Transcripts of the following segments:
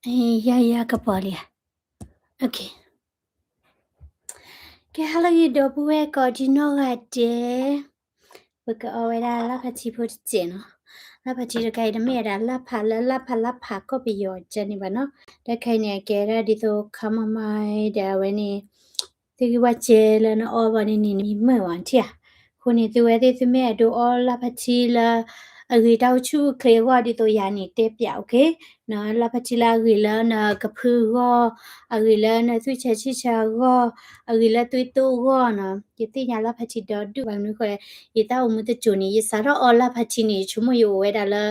ယၤယၤကပီၤလံဧါ. ကဲ ဟါလၢအဂ့ၤ ဒီပုၢ်ဝဲၢ်ကိးဒံနီၢ်ဂၤဒဲး, ပကအီဝဲဒၣ်လၢ်ဖးထံဖိတစဲးနီၤ. လၢ်ဖးထံတခါအံၤ တမ့ၢ်ဝဲဒၣ်လၢ်ဖးလၢလၢ်ဖးလၢ်ဖးကီၢ်ပယီၤကန့ၣ်ဘၣ်နီၤ. တၢ်တခါအံၤန့ၣ် အကဲဒၣ်ဒ်သိး chamomile ဒီးအဝဲန့ၣ် သုဂံၢ်ဝါစဲလၢနအီဘၣ်န့ၣ်န့ၣ် နမံမုာ်ဘၣ်ထံၣ်ဧါ. အဃိန့ၣ် သုဝဲသ့ၣ်သုမ့ၢ်အဲၣ်ဒိးအီလၢ်ဖးထံလၢ အဂ့ၤတၢ်အိၣ်ဆူၣ်အိၣ်ချ့အဂီၢ် ဒ်သိးယၤန့ၣ်တဲပၠး okay နီၤ. လၢ်ဖးထံလၢအဂ့ၤလၢနကဖုအဂီၢ်, အဂ့ၤလၢနသွံၣ်ဆၢဆံၣ်ဆၢအဂီၢ်, အဂ့ၤလၢသွေးတိုးအဂီၢ်နီၤ. ယသ့ၣ်ညါလၢ်ဖးထံဒီဒူၣ်ဘၣ်မနုၤဃိလဲၣ်, ယတၢ်အိၣ်မူတစိၤန့ၣ် ယစးထီၣ်အီလၢ်ဖးထံန့ၣ် ယဆိကမိၣ်ယအိၣ်ဝဲဒၣ်လၢ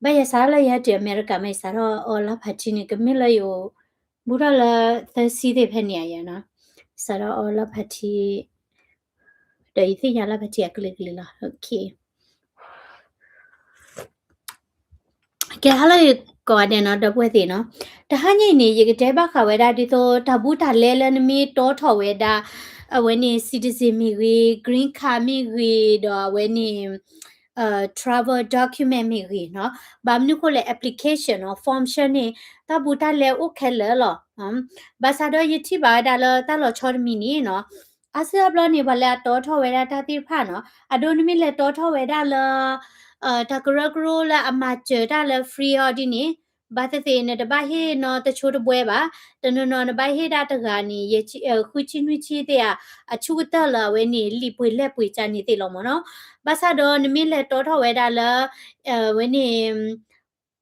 ဘၣ်ယစးထီၣ်လၢယဟဲတုၤအမဲရကၤမး ယစးထီၣ်အီလၢ်ဖးထံန့ၣ် ကမ့ၢ်လၢယအိၣ် ဘူးထီၣ်လၢသၢဆံသ့ၣ်ဖဲန့ၣ်ဧါနီၤ. ယစးထီၣ်အီလၢ်ဖးထံ ဒီးယသ့ၣ်ညါလၢ်ဖးထံအကလုာ်ကလုာ်လီၤ. Okay ကဲ ဟါလၢအဂ့ၤကိးဂၤဒဲးနီၤ ဒီပုၢ်ဝဲၢ်သ့ၣ်နီၤ. တဟါညါအံၤန့ၣ် ယကတဲဘၣ်ဃးဝဲဒၣ်ဒ်သိးတၢ်ဘူးတၢ်လဲလၢနမ့ၢ်တီထီၣ်ဝဲဒၣ် အဝဲန့ၣ် citizen မ့ၢ်ဂ့ၤ, green card မ့ၢ်ဂ့ၤ, ဒီးအဝဲန့ၣ် travel document မ့ၢ်ဂ့ၤနီၤ. ဘၣ်မနုၤဃိလဲၣ် application နီၤ form ဆှၢန့ၣ် တၢ်ဘူးတၢ်လဲအိၣ်ခဲလၢာ်လီၤ. ဘၣ်ဆၣ်ဒီးယထံၣ်ဘၣ်ဝဲဒၣ်လၢတၢ်လီၤဆီတမံၤန့ၣ်နီၤ, အါစုအါဘျီန့ၣ် ပှၤလၢအတီထီၣ်ဝဲဒၣ်တၢ်သ့ၣ်တဖၣ်နီၤ, အဒိနမ့ၢ်လဲၤတီထီၣ်ဝဲဒၣ်လၢ တၢ်ကရၢကရိလၢအမၤစၢၤတၢ်လၢ free အီၤဒ်န့ၣ် ဘၣ်သ့ၣ်သ့ၣ်နတဘၣ်ဟ့ၣ်နီတဆိတဘှဲဘၣ်, တနီၤနီၤနဘၣ်ဟ့ၣ်ဒၣ်တဂၤန့ၣ် ဃုဆံနွံဆံသ့ၣ်ဧါ, အဆူၣ်ကတၢၢ်လၢအဝဲန့ၣ် လံာ်ပှ့ၤလဲၢ်ပှ့ၤကန့ၣ်သ့ၣ်လီၤမ့ၢ်နီၤ. ဘၣ်ဆၣ်ဒီးနမ့ၢ်လဲၤတီထီၣ်ဝဲဒၣ်လၢ အဝဲန့ၣ်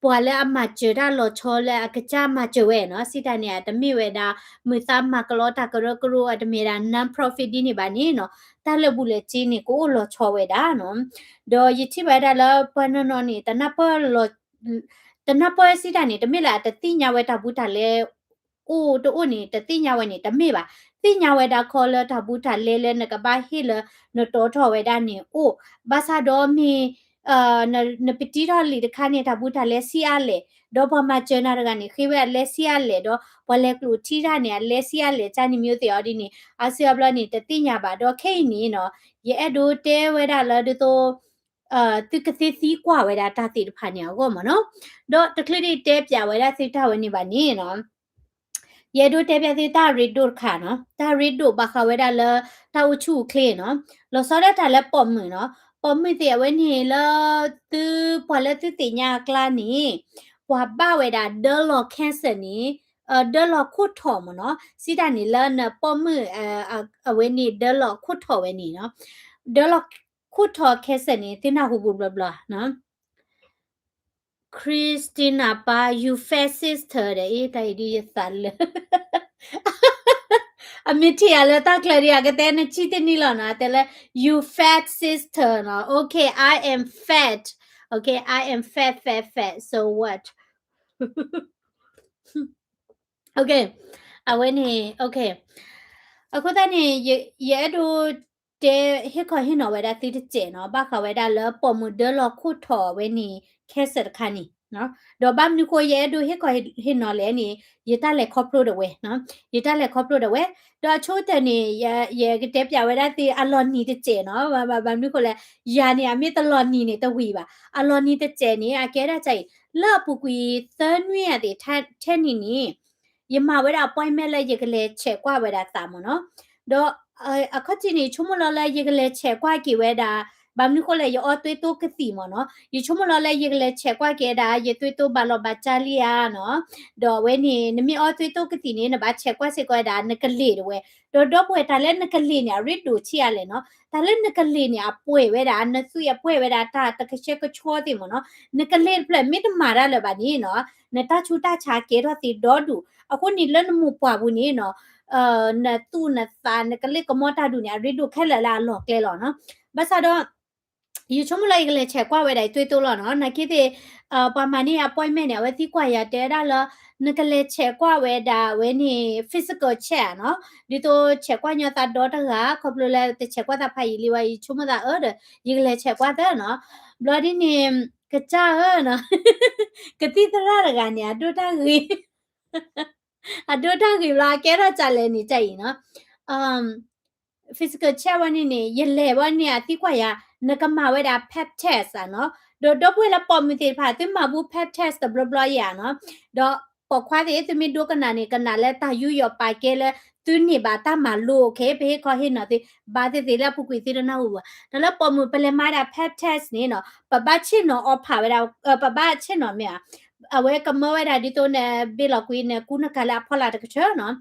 ပှၤလၢအမၤစၢၤတၢ်လီၤဆီလၢအကစၢ်မၤစၢၤဝဲနီၤ, စံးတၢ်န့ၣ် အတမ့ၢ်ဝဲဒၣ် မုာ်သးမၤကလီတၢ်ကရၢကရိ အတမ့ၢ်ဒၣ် non-profit ဒ်န့ၣ်ဘၣ်န့ၣ်နီၤ, တၢ်လၢာ်ဘူၣ်လၢာ်စ့န့ၣ် ကအိၣ်လီၤဆီဝဲဒၣ်နီၤ. ဒီးယထံၣ်ဘၣ်ဝဲဒၣ်လၢပှၤနီၢ်နီၢ်န့ၣ် တနၢ်ပၢၢ်လီၤ တနၢ်ပၢၢ်စံးတၢ်န့ၣ် တမ့ၢ်လၢအတသ့ၣ်ညါဝဲတၢ်ဘူးတၢ်လဲ အိၣ်တအိၣ်န့ၣ် တသ့ၣ်ညါဝဲန့ၣ် တမ့ၢ်ဘၣ်. သ့ၣ်ညါဝဲဒၣ်ခီလၢတၢ်ဘူးတၢ်လဲလၢနကဘၣ်ဟ့ၣ်လၢနတီထီၣ်ဝဲဒၣ်န့ၣ်အိၣ်, ဘၣ်ဆၣ်ဒီးမ့ၢ် နပတံထီၣ်လံာ်တခါန့ၣ် တၢ်ဘူးတၢ်လဲဆံးအါလဲၣ်, ဒီးပှၤမၤစၢၤနၤတဂၤန့ၣ် ဃ့ဝဲအလဲဆံးအါလဲၣ်, ဒီးပှၤလဲၤကျိးထံတၢ်န့ၣ် အလဲဆံးအါလဲၣ် ကန့ၣ်မ့ၢ်သ့ၣ်အီၤဒ်န့ၣ် အါစုအါဘျီန့ၣ် တသ့ၣ်ညါဘၣ်. ဒီးခဲအံၤန့ၣ်နီၤ ယအဲၣ်ဒိးတဲဝဲဒၣ်လၢဒ်သိး သုကသ့သံကွၢ်ဝဲဒၣ်တၢ်သ့ၣ်တဖၣ်န့ၣ်အဂီၢ်မ့ၢ်နီၤ. ဒီးတချုးဒံးတဲပၠးဝဲဒၣ်သုတၢ်ဝဲန့ၣ်ဘၣ်န့ၣ်နီၤ ယအဲၣ်ဒိးတဲပၠးသုတၢ်ရ့ဒိၣ်တခါနီၤ, တၢ်ရ့ဒိၣ်ဘၣ်ဃးဝဲဒၣ်လၢတၢ်အိၣ်ဆူၣ်အိၣ်ချ့နီၤ, လီၤဆီဒၣ်တၢ်လၢပိာ်မုၣ်နီၤ, ပိာ်မုၣ်သ့ၣ်အဝဲန့ၣ်လၢ သုပှၤလၢသုသ့ၣ်ညါအကျါန့ၣ် ပှၤဘၣ်ဝဲဒၣ်ဒၢလီၤ cancer န့ၣ် ဒၢလီၤခိၣ်ထီၣ်မ့ၢ်နီၤ, စံးတၢ်န့ၣ်လၢနပိာ်မုၣ် အဝဲန့ၣ်ဒၢလီၤခိၣ်ထီၣ်ဝဲန့ၣ်နီၤ, ဒၢလီၤခိၣ်ထီၣ် cancer န့ၣ် သုနၢ်ဟူဘူးဘျီဘျီ Christina ပၢ် you fat sister ဒီး အ့ တၢ်အံၤဒ်ယသးလၢာ် အမ့ၢ်ထံၣ်ယၤလၢတၢ်ချၢဒ်အကတဲနဆံတနံၣ်လီၤနီၤ, တဲလၢ you fat sister နီၤ, okay I am fat, okay I am fat fat fat so what, okay အဝဲန့ၣ် okay အဃိသတးန့ၣ် ယအဲၣ်ဒိး တဲဟ့ၣ်ခီဟ့ၣ်နီၤဝဲဒၣ်သုတစဲးနီၤ, ဘၣ်ဃးဝဲဒၣ်လၢပိာ်မုၣ်ဒၢလီၤခိၣ်ထီၣ်ဝဲန့ၣ် cancer တခါန့ၣ်, ဒီးဘၣ်မနုၤဃိယအဲၣ်ဒိးဟ့ၣ်ခီဟ့ၣ်နီၤလဲၣ်န့ၣ် ယတၢ်လဲၤခီဖျိဒၣ်ဝဲ, ယတၢ်လဲၤခီဖျိဒၣ်ဝဲ, ဒီးအဆိကတၢၢ်န့ၣ် ယကတဲပၠးဝဲဒၣ်သုအလီၤနံၤတစဲးနီၤ, ဘၣ်မနုၤဃိလဲၣ်, ယၤန့ၣ်အမ့ၢ်တလီၤနံၤန့ၣ်တဝံၤဘၣ်, အလီၤနံၤတစဲးန့ၣ် အကဲဒၣ်အံၤ လၢအပူၤကွံာ်သၢနွံအသ့ၣ်ထဲန့ၣ်န့ၣ် ယမၤဝဲဒၣ် appointment လၢယကလဲၤဆဲးကွၢ်ဝဲဒၣ်သးမ့ၢ်နီၤ, ဒီးအခီၣ်ထံးန့ၣ် ယဆိကမိၣ်လီၤလၢယကလဲၤဆဲးကွၢ်က့ၤဝဲဒၣ်, ဘၣ်မနုၤဃိလဲၣ် ယအီသွ့သိကသံၣ်မ့ၢ်နီၤ, ယဆိကမိၣ်လီၤလၢယကလဲၤဆဲးကွၢ်က့ၤဝဲဒၣ် ယသွ့သိဘၣ်လီၤဘၣ်ကၢ်လံဧါနီၤ, ဒီးအဝဲန့ၣ် နမ့ၢ်အီသွ့သိကသံၣ်န့ၣ် နဘၣ်ဆဲးကွၢ်စ့ၢ်ကီးဝဲဒၣ် နကလ့ၢ်တဝဲ, ဒီးဒီပုၢ်ဝဲၢ်တၢ်လၢနကလ့ၢ်န့ၣ် အရ့ဒိၣ်ဆံးအါလဲၣ်နီၤ, တၢ်လၢနကလ့ၢ်န့ၣ် အပှဲၤဝဲဒၣ် နသွံၣ်အပှဲၤဝဲဒၣ်တၢ်တကဆှဲကဆှီသ့ၣ်မ့ၢ်နီၤ, နကလ့ၢ်တဖျၢၣ်မ့ၢ်တမၤတၢ်လၢၤဘၣ်န့ၣ်နီၤ, နတၢ်ဆူးတၢ်ဆါကဲထီၣ်သ့ဒီဒူၣ်, အဃိန့ၣ်လၢနမိၢ်ပှၢ်ပူၤန့ၣ်နီၤ, နသူၣ်နသး နကလ့ၢ်ကမီၤတၢ်ဒူၣ်န့ၣ် အရ့ဒိၣ်ခဲလၢာ်လၢအလီၢ်ကျဲလီၤနီၤ, ဘၣ်ဆၣ်ဒီး ယဆိကမိၣ်လၢယကလဲၤဆဲးကွၢ်ဝဲဒၣ်ယသွ့သိလီၤနီၤ, နာ်က့သ့ၣ် ပှၤမၤန့ၢ် appointment န့ၣ် အဝဲသံကွၢ်ယၤတဲဝဲဒၣ်လၢ နကလဲၤဆဲးကွၢ်ဝဲဒၣ်ဝဲန့ၣ် physical check နီၤ, ဒ်သိးဆဲးကွၢ်ညီသးဒီတဂၤ ခီဖျိလၢတဆဲးကွၢ်သးဖးယံာ်လံဝဲ ယဆိကမိၣ်သးအၢဒီး ယကလဲၤဆဲးကွၢ်သၢနီၤ, ဘျီဒ်န့ၣ် ကစၢ်ဧၢနီၤ, ကသံၣ်သရၣ်တဂၤန့ၣ် အဒိၣ်တၢ်ဂ့ၤ အဒိၣ်တၢ်ဂ့ၤဘျီ အကဲထီၣ်ကလဲၣ်န့ၣ် ကၢ်အံၤနီၤ physical check ဝဲန့ၣ်န့ၣ် ယလဲၤဝဲန့ၣ် အသံကွၢ်ယၤ နကမၤဝဲဒၣ် pap test ဧါနီၤ, ဒီးဒီပုၢ်ဝဲၢ်လၢပိာ်မုၣ်သ့ၣ်တဖၣ် သုမၤဘူး pap test တဘျီဘျီယၤနီၤ, ဒီး ပိာ်ခွါသ့ၣ် သုမ့ၢ်ဒိကနၣ်န့ၣ် ကနၣ်လၢတၢ်ယူးယီၣ်ပာ်ကဲလၢ သုန့ၢ်ဘၣ်တၢ်မၤလိ okay, ပဟ့ၣ်ခီဟ့ၣ်နီၤသု ဘၣ်သ့ၣ်သ့ၣ်လၢအပူၤကွံာ်သုတနၢ်ဟူဘၣ်. တၢ်လၢပိာ်မုၣ်ပလဲၤမၤဒၣ် pap test န့ၣ်နီၤ ပဘၣ်ဆ့ၣ်နီၤအီဖးဝဲဒၣ် ပဘၣ်ဆ့ၣ်နီၤမ့ၢ်ဧါ, အဝဲကမၢဝဲဒၣ်ဒ်သိးနဘ့ၣ်လီၤကွံာ်နကူနကၤလၢအဖီလာ်တကထၢနီၤ,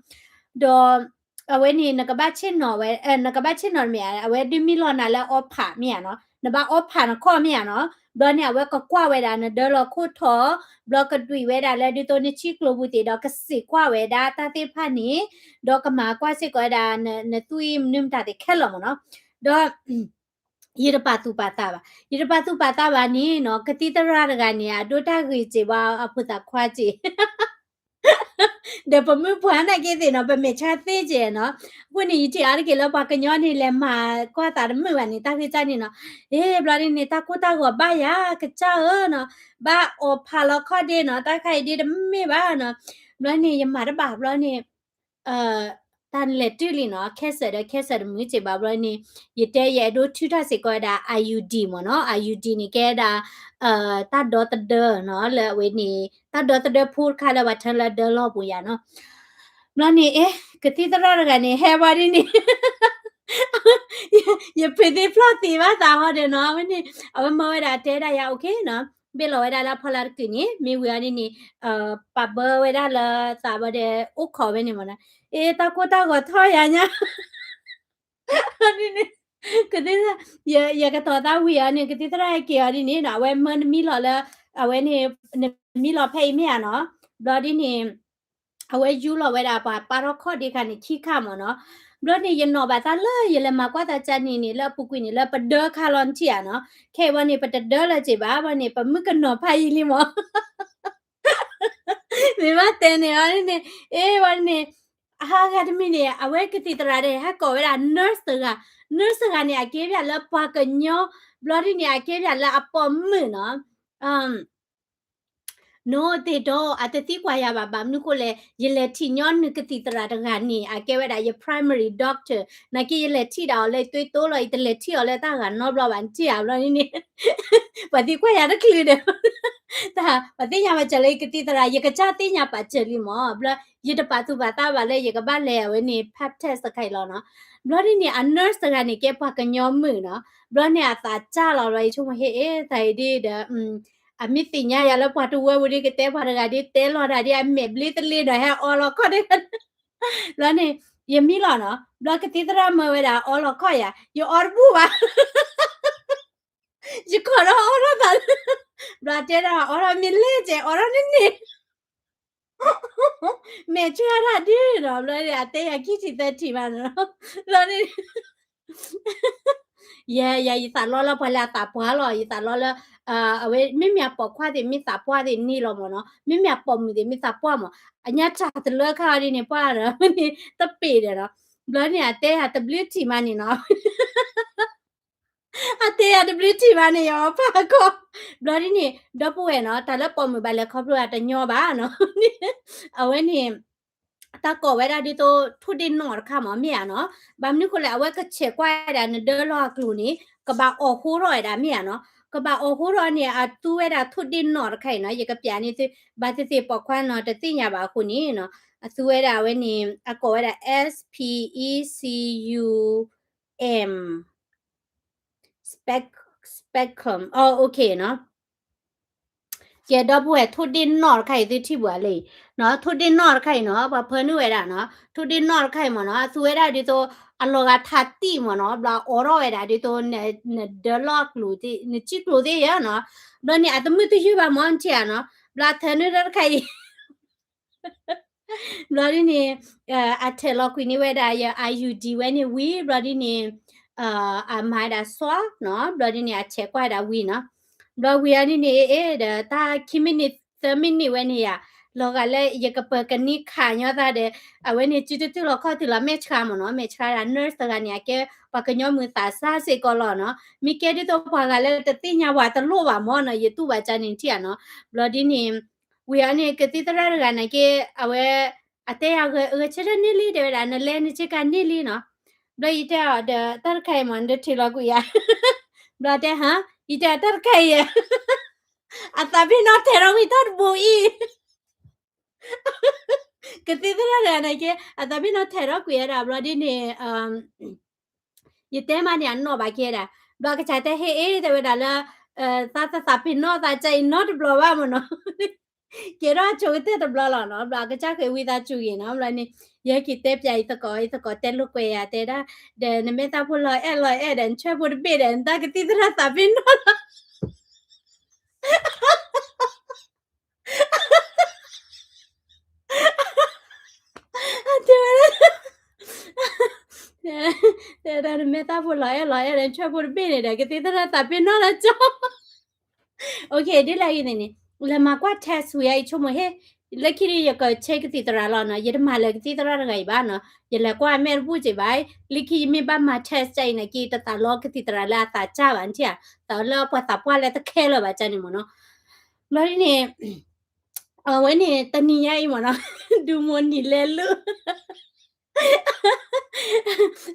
ဒီး အဝဲန့ၣ် နကဘၣ်ဆ့ၣ်နီၤဝဲ နကဘၣ်ဆ့ၣ်နီၤမ့ၢ်ဧါ, အဝဲဒုးမံလီၤနၤလၢအီဖးမ့ၢ်ဧါနီၤ, နဘၣ်အီဖးနခီၣ်မ့ၢ်ဧါနီၤ, ဘျီန့ၣ် အဝဲကကွၢ်ဝဲဒၣ်နဒၢလီၤခိၣ်ထီၣ်, ဘျီကဒွံးဝဲဒၣ်လၢဒ်သိးနဆံကျိပူၤသ့ၣ်ဒီး ကစံးကွၢ်ဝဲဒၣ်တၢ်သ့ၣ်တဖၣ်န့ၣ်, ဒီးကမၤကွၢ်စ့ၢ်ကီးဝဲဒၣ် နသွံၣ်မနုၤမတၤသ့ၣ်ခဲလၢာ်မ့ၢ်နီၤ, ဒီး ယတပာ်သူၣ်ပာ်သးဘၣ်, ယတပာ်သူၣ်ပာ်သးဘၣ်န့ၣ်နီၤ, ကသံၣ်သရၣ်တဂၤန့ၣ် အဒိတၢ်ဂ့ၤစ့ၢ်ဘၣ် အဖိသၣ်ခွါစ့ၢ် ဒီးပမုၢ်ပှၢ်နာ်က့သ့ၣ်နီၤ ပမဲာ်ဆှးသ့ကဲနီၤ, အဃိန့ၣ် ယထံၣ်အါတက့ၢ်လၢပှၤကညီန့ၣ် လဲၤမၤကွၢ်သးတမုာ်ဘၣ်န့ၣ် တၢ်ဂ့ၢ်စၢ်န့ၣ်နီၤ, အ့ ဘျီဒ်န့ၣ် တၢ်ကိၢ်တၢ်ဂီၤဘၣ်ယၤ ကစၢ်ဧၢနီၤ, ဘၣ်အီၣ်ဖးလီၤခီၣ်ဒ့နီၤ, တၢ်ခါအံၤဒ့တမ့ၢ်ဘၣ်နီၤ, ဘျီန့ၣ် ယမၤတဘၣ်ဘျီန့ၣ် တၢ်လဲၤတုၤလံနီၤ, cancer ဒီး cancer တမုာ်စ့ၢ်ဘၣ်ဘျီန့ၣ်, ယတဲယအဲၣ်ဒိးထုးထီၣ်စ့ၢ်ကီးဝဲဒၣ် I U D မ့ၢ်နီၤ, I U D န့ၣ်ကဲဒၣ် တၢ်ဒီသဒၢနီၤ, လၢအဝဲန့ၣ် တၢ်ဒီသဒၢဖိတခါလၢပှၤထၢလၢဒၢလီၢ်ပူၤယၤနီၤ, ဘျီန့ၣ် အ့ ကသံၣ်သရၣ်တဂၤန့ၣ် ဟဲဝဲဒ်န့ၣ် ယဖုးသ့ၣ်ဖျီၣ်သ့ဘၣ်သးဟီဒီးနီၤ, အဝဲန့ၣ် အဝဲမၤဝဲဒၣ်တဲဒၣ်ယၤ okay နီၤ, ဘ့ၣ်လီၤဝဲဒၣ်လၢဖီလာ်တကုာ်န့ၣ် မ့ၢ်ဝံၤအီၤဒ်န့ၣ် ပာ်ဘၢဝဲဒၣ်လၢသးဘၣ်ဒီး အိၣ်ခိးဝဲန့ၣ်မ့ၢ်နီၤ, အ့ တၢ်ကိၢ်တၢ်ဂီၤထီၣ်ယၤညါ န့ၣ် ကသံၣ်သရၣ် ယ ယကတီၤသးဝံၤအီၤန့ၣ် ကသံၣ်သရၣ်ဟဲက့ၤအီၤဒ်န့ၣ်နီၤ, အဝဲမၢနမံလီၤလၢ အဝဲန့ၣ် နမံလီၤဖဲအံၤမ့ၢ်ဧါနီၤ, ဘျီဒ်န့ၣ် အဝဲယူလီၤဝဲဒၣ်ပှၤပာ်ထီၣ်ခီၣ်ဒ့ခါန့ၣ် ခံခါမ့ၢ်နီၤ, ဘျီန့ၣ် ယနီၣ်ဘၣ်သးလၢယလဲၤမၤကွၢ်သးကၢ်န့ၣ်န့ၣ် လၢအပူၤကွံာ်န့ၣ် လၢပဒၢခါလီၤနထံၣ်ဧါနီၤ, ခဲအံၤဝဲန့ၣ် ပတဒၢလၢၤစ့ၢ်ဘၣ်, ဝဲန့ၣ် ပမုၣ်ကနီၤဖးယံာ်လံမ့ၢ် မ့ၢ်ဘၣ်တဲန့ၣ်အီၤန့ၣ် အ့ ဝဲန့ၣ် ဟါဂၤတမံၤန့ၣ် အဝဲကသံၣ်သရၣ်ဒီး ဟဲကိးဝဲဒၣ် nurse တဂၤ, nurse တဂၤန့ၣ် အကဲပၠးလၢပှၤကညီ, ဘျီဒ်န့ၣ် အကဲပၠးလၢအပိာ်မုၣ်နီၤ, နီၢ်သ့ၣ်ဒီး အတသံကွၢ်ယၤဘၣ် ဘၣ်မနုၤဃိလဲၣ်, ယလဲၤထံၣ်ညီနုၢ်ကသံၣ်သရၣ်တဂၤန့ၣ် အကဲဝဲဒၣ်ယ primary doctor, နာ်က့ယလဲၤထံၣ်ဒၣ်အီၤလၢသွဲတိလီၤ, ယတလဲၤထံၣ်အီၤလၢတၢ်ဂၤနီတဘျီဘၣ် နထံၣ်ဧါ ဘျီဒ်န့ၣ် ပှၤသံကွၢ်ယၤတချုးဒီး တၢ် ပှၤသ့ၣ်ညါဘၣ်စၢၤလၢယကသံၣ်သရၣ်, ယကစၢ်သ့ၣ်ညါပာ်စၢၤလံမ့ၢ်, ဘျီ ယတပာ်သူၣ်ပာ်သးဘၣ်လၢယကဘၣ်လဲၤအဝဲန့ၣ် pap test တခါအံၤလီၤနီၤ, ဘျီဒ်န့ၣ် အ nurse တဂၤန့ၣ် ကဲပှၤကညီမုၣ်နီၤ, ဘျီန့ၣ်အသးစၢ်လီၤ ဘျီ ယဆိကမိၣ်ဟ့ၣ် အ့ သးအံၤဒ်ဒီး အမ့ၢ်သ့ၣ်ညါယၤလၢပှၤတဝၢပူၤဒ်ကတဲပှၤတဂၤဒ်တဲလီၤတၢ်ဒ်အမဲာ်ဘျ့တလ့ဒီးဟဲအီလီၤခီၣ်ဒ့ ဘျီန့ၣ် ယမံလီၤနီၤ, ဘျီကသံၣ်သရၣ်မၢဝဲဒၣ်အီလီၤခီၣ်ယၤ, ယအီတဘူၣ်ဘၣ် ယကိးဒီးအီထီၣ်သးလၢ ဘျီတဲဒၣ်အီထီၣ်မ့ၢ်လဲၣ်ကဲ အီထီၣ်န့ၣ်န့ၣ် မဲာ်ဆှးတၢ်ဒ်ဒီး ဘျီန့ၣ် အတဲယၤခံထံၣ်သၢထံၣ်ဘၣ်နီၤ, ဘျီန့ၣ် ယဲ ယဲ ယသးလီလၢပှၤလၢအသးပှၢ်လီၤ, ယသးလီလၢ အဝဲ မ့မ့ၢ်အပိာ်ခွါသ့ၣ် မ့ၢ်သးပှၢ်သ့ၣ်န့ၣ်လီၤမ့ၢ်နီၤ, မ့မ့ၢ်အပိာ်မုၣ်သ့ၣ် မ့ၢ်သးပှၢ်မ့ၢ်, အညါတၢ်တလၢခါအီၤဒ်န့ၣ် ပှၢ်ဒီး မ့ၢ်န့ၣ် တပ့ၤဒီးနီၤ, ဘျီန့ၣ် အတဲယၤတဘျုးထံၣ်မးန့ၣ်နီၤ အတဲယၤတဘျုးထံၣ်ဘၣ်န့ၣ် ယအီဖးကီၢ်, ဘျီဒ်န့ၣ် ဒီပုၢ်ဝဲၢ်နီၤ တၢ်လၢပိာ်မုၣ်ဘၣ်လဲၤခီဖျိအတညီဘၣ်နီၤ, အဝဲန့ၣ် တၢ်ကိးဝဲဒၣ်ဒ်သိး ထိၣ်ဒ့ၣ်နီၣ်တခါမ့ၢ် မ့ၢ်ဧါနီၤ, ဘၣ်မနုၤဃိလဲၣ် အဝဲကဆဲးကွၢ်ဝဲဒၣ်နဒၢလီၢ်အကျိၤန့ၣ် ကဘၣ်အီၣ်ဟိထီၣ်ဝဲဒၣ်မ့ၢ်ဧါနီၤ, ကဘၣ်အီၣ်ဟိထီၣ်န့ၣ် အသူဝဲဒၣ်ထိၣ်ဒ့ၣ်နီၣ်တခါအံၤနီၤ, ယကပျးန့ၢ်သု ဘၣ်သ့ၣ်သ့ၣ်ပိာ်ခွါနီၤ တသ့ၣ်ညါဘၣ်အဃိန့ၣ်နီၤ, အသူဝဲဒၣ်အဝဲန့ၣ် အကိးဝဲဒၣ် S P E C U M spec- spectrum, အ okay နီၤ, ကဲ ဒီပုၢ်ဝဲၢ် ထိၣ်ဒ့ၣ်နီၣ်တခါအံၤ သုထံၣ်ဘၣ်လၢအံၤနီၤ, ထိၣ်ဒ့ၣ်နီၣ်တခါအံၤနီၤ ပှၤဖၢနုာ်ဝဲဒၣ်နီၤ, ထိၣ်ဒ့ၣ်နီၣ်တခါအံၤမ့ၢ်နီၤ အသူဝဲဒၣ်ဒ်သိး အလီၤဂာ်ထးတံၢ်မ့ၢ်နီၤ, ဘျီအီထီၣ်ဝဲဒၣ်ဒ်သိး နဒၢလီၢ်ကျိၤ နစံၣ်ကျိၤသ့ၣ်ဧါနီၤ, ဘျီန့ၣ် အတမုာ်တယုၢ်ဘၣ်မ့ၢ် နထံၣ်ဧါနီၤ, ဘျီအထၢနုာ်တၢ်တခါအံၤ ဘျီဒ်န့ၣ် အထဲးလီၤကွံာ်န့ၢ်ဝဲဒၣ်ယ I U D ဝဲန့ၣ်ဝံၤ ဘျီဒ်န့ၣ် အမၤဝဲဒၣ် swab နီၤ, ဘျီဒ်န့ၣ် အဆဲးကွၢ်ဝဲဒၣ်ဝံၤနီၤ, ဘျီဝံၤအီၤဒ်န့ၣ် အ့ ဒီးတၢ်ခံမံးနံးသၢမံးနံးဝဲန့ၣ်ယါ, လီၤဂာ်လၢယကပၢၤကနံၣ်ခးညီသးဒီး အဝဲန့ၣ် စုတတုၤလီၤခီၣ်တုၤလီၤ မဲာ်ဆှးမ့ၢ်နီၤ, မဲာ်ဆှးဒၣ် nurse တဂၤန့ၣ် အကဲပှၤကညီမုၢ်သးစၢ်စ့ၢ်ကီးလီၤနီၤ, မ့ၢ်ကဲဒ်သိးပှၤဂၤလၢတသ့ၣ်ညါပှၤတလိၣ်ဘၣ်မ့ၢ်နီၤ, ယတူၢ်ဘၣ်ကန့ၣ်ထံၣ်ဧါနီၤ, ဘျီဒ်န့ၣ် ဝံၤအီၤန့ၣ် ကသံၣ်သရၣ်တဂၤန့ၣ်က့ အဝဲ အတဲယၤဂဲၤဆၢထၢၣ်န့ၢ်လံ တဲဝဲဒၣ် နလဲၤနဆ့ကၤန့ၢ်လံနီၤ, ဘျီယတဲအီၤဒီး တၢ်တခါအံၤမ့ၢ် နတထံၣ်လီၤကွံာ်ယါ, ဘျီတဲဟါ, ယတဲတၢ်တခါအံၤ အသးပ့ၤနီၣ်ထဲးထီၣ်ဝံၤတၢ်တဘိအံၤ, ကသံၣ်သရၣ်တဂၤန့ၣ်က့ အသးပ့ၤနီၣ်ထဲးထီၣ်ကွံာ်ဝဲဒၣ်ဘျီဒ်န့ၣ် ယတဲမးန့ၣ် အနီၢ်ဘၣ်ကဲဒၣ် ဘျီကစၢ်တဲဟ့ၣ်အ့ တဲဝဲဒၣ်လၢ သးတသးပ့ၤနီၣ်သးကစၢ်အံၤနီတဘျီဘၣ်မ့ၢ်နီၤ, ကဲထီၣ်ဆိကတၢၢ်တဘျီလီၤနီၤ, ဘျီကစၢ်ဃ့ဝံသးစူၤဂ့ၤနီၤ, ဘျီန့ၣ် ယဟဲက့ၤတဲပျးအံၤသကိး အံၤသကိးတဲလိာ်ကွဲယၤတဲဒၣ်, ဒီးနမ့ၢ်တၢ်ဖိလီၤအဲၣ်လီၤအဲၣ်ဒီး နဆဲးဖိတဘ့ၣ်ဒီး နတၢ်ကသံၣ်သရၣ်သးပ့ၤနီၣ်လီၤ တဲဝဲဒၣ် တဲဒၣ် နမ့ၢ်တၢ်ဖိလီၤအဲၣ်လီၤအဲၣ်ဒီး နဆဲးဖိတဘ့ၣ်န့ၣ်ဒီး ကသံၣ်သရၣ်သးပ့ၤနီၣ်လီၤကၠီ. Okay ဒ်လဲၣ်ဂ့ၤန့ၣ်န့ၣ် လဲၤမၤကွၢ် test ဝံၤအံၤ ဆိကမိၣ်ဟ့ၣ် လၢခံဒုးယကဆဲးကသံၣ်သရၣ်လီၤနီၤ, ယတမၤလၢၤကသံၣ်သရၣ်တဂၤအံၤဘၣ်နီၤ, ယလဲၤကွၢ်အမဲာ်တဘူၣ်က့ၤဘၣ်, လၢခံယမ့ၢ်ဘၣ်မၤ test ကၢ်အံၤန့ၣ်က့ တသးလီကသံၣ်သရၣ်လၢအသးကၢ်ဘၣ်နထံၣ်ဧါ, သးလၢပှၤသးပှၢ်လၢတခဲလၢာ်ဘၣ်ကၢ်န့ၣ်မ့ၢ်နီၤ, ဘျီဒ်န့ၣ် အဝဲန့ၣ် တနံၤညါအံၤမ့ၢ်နီၤ, ဒုးမိၢ်နံၤလဲၤလၢ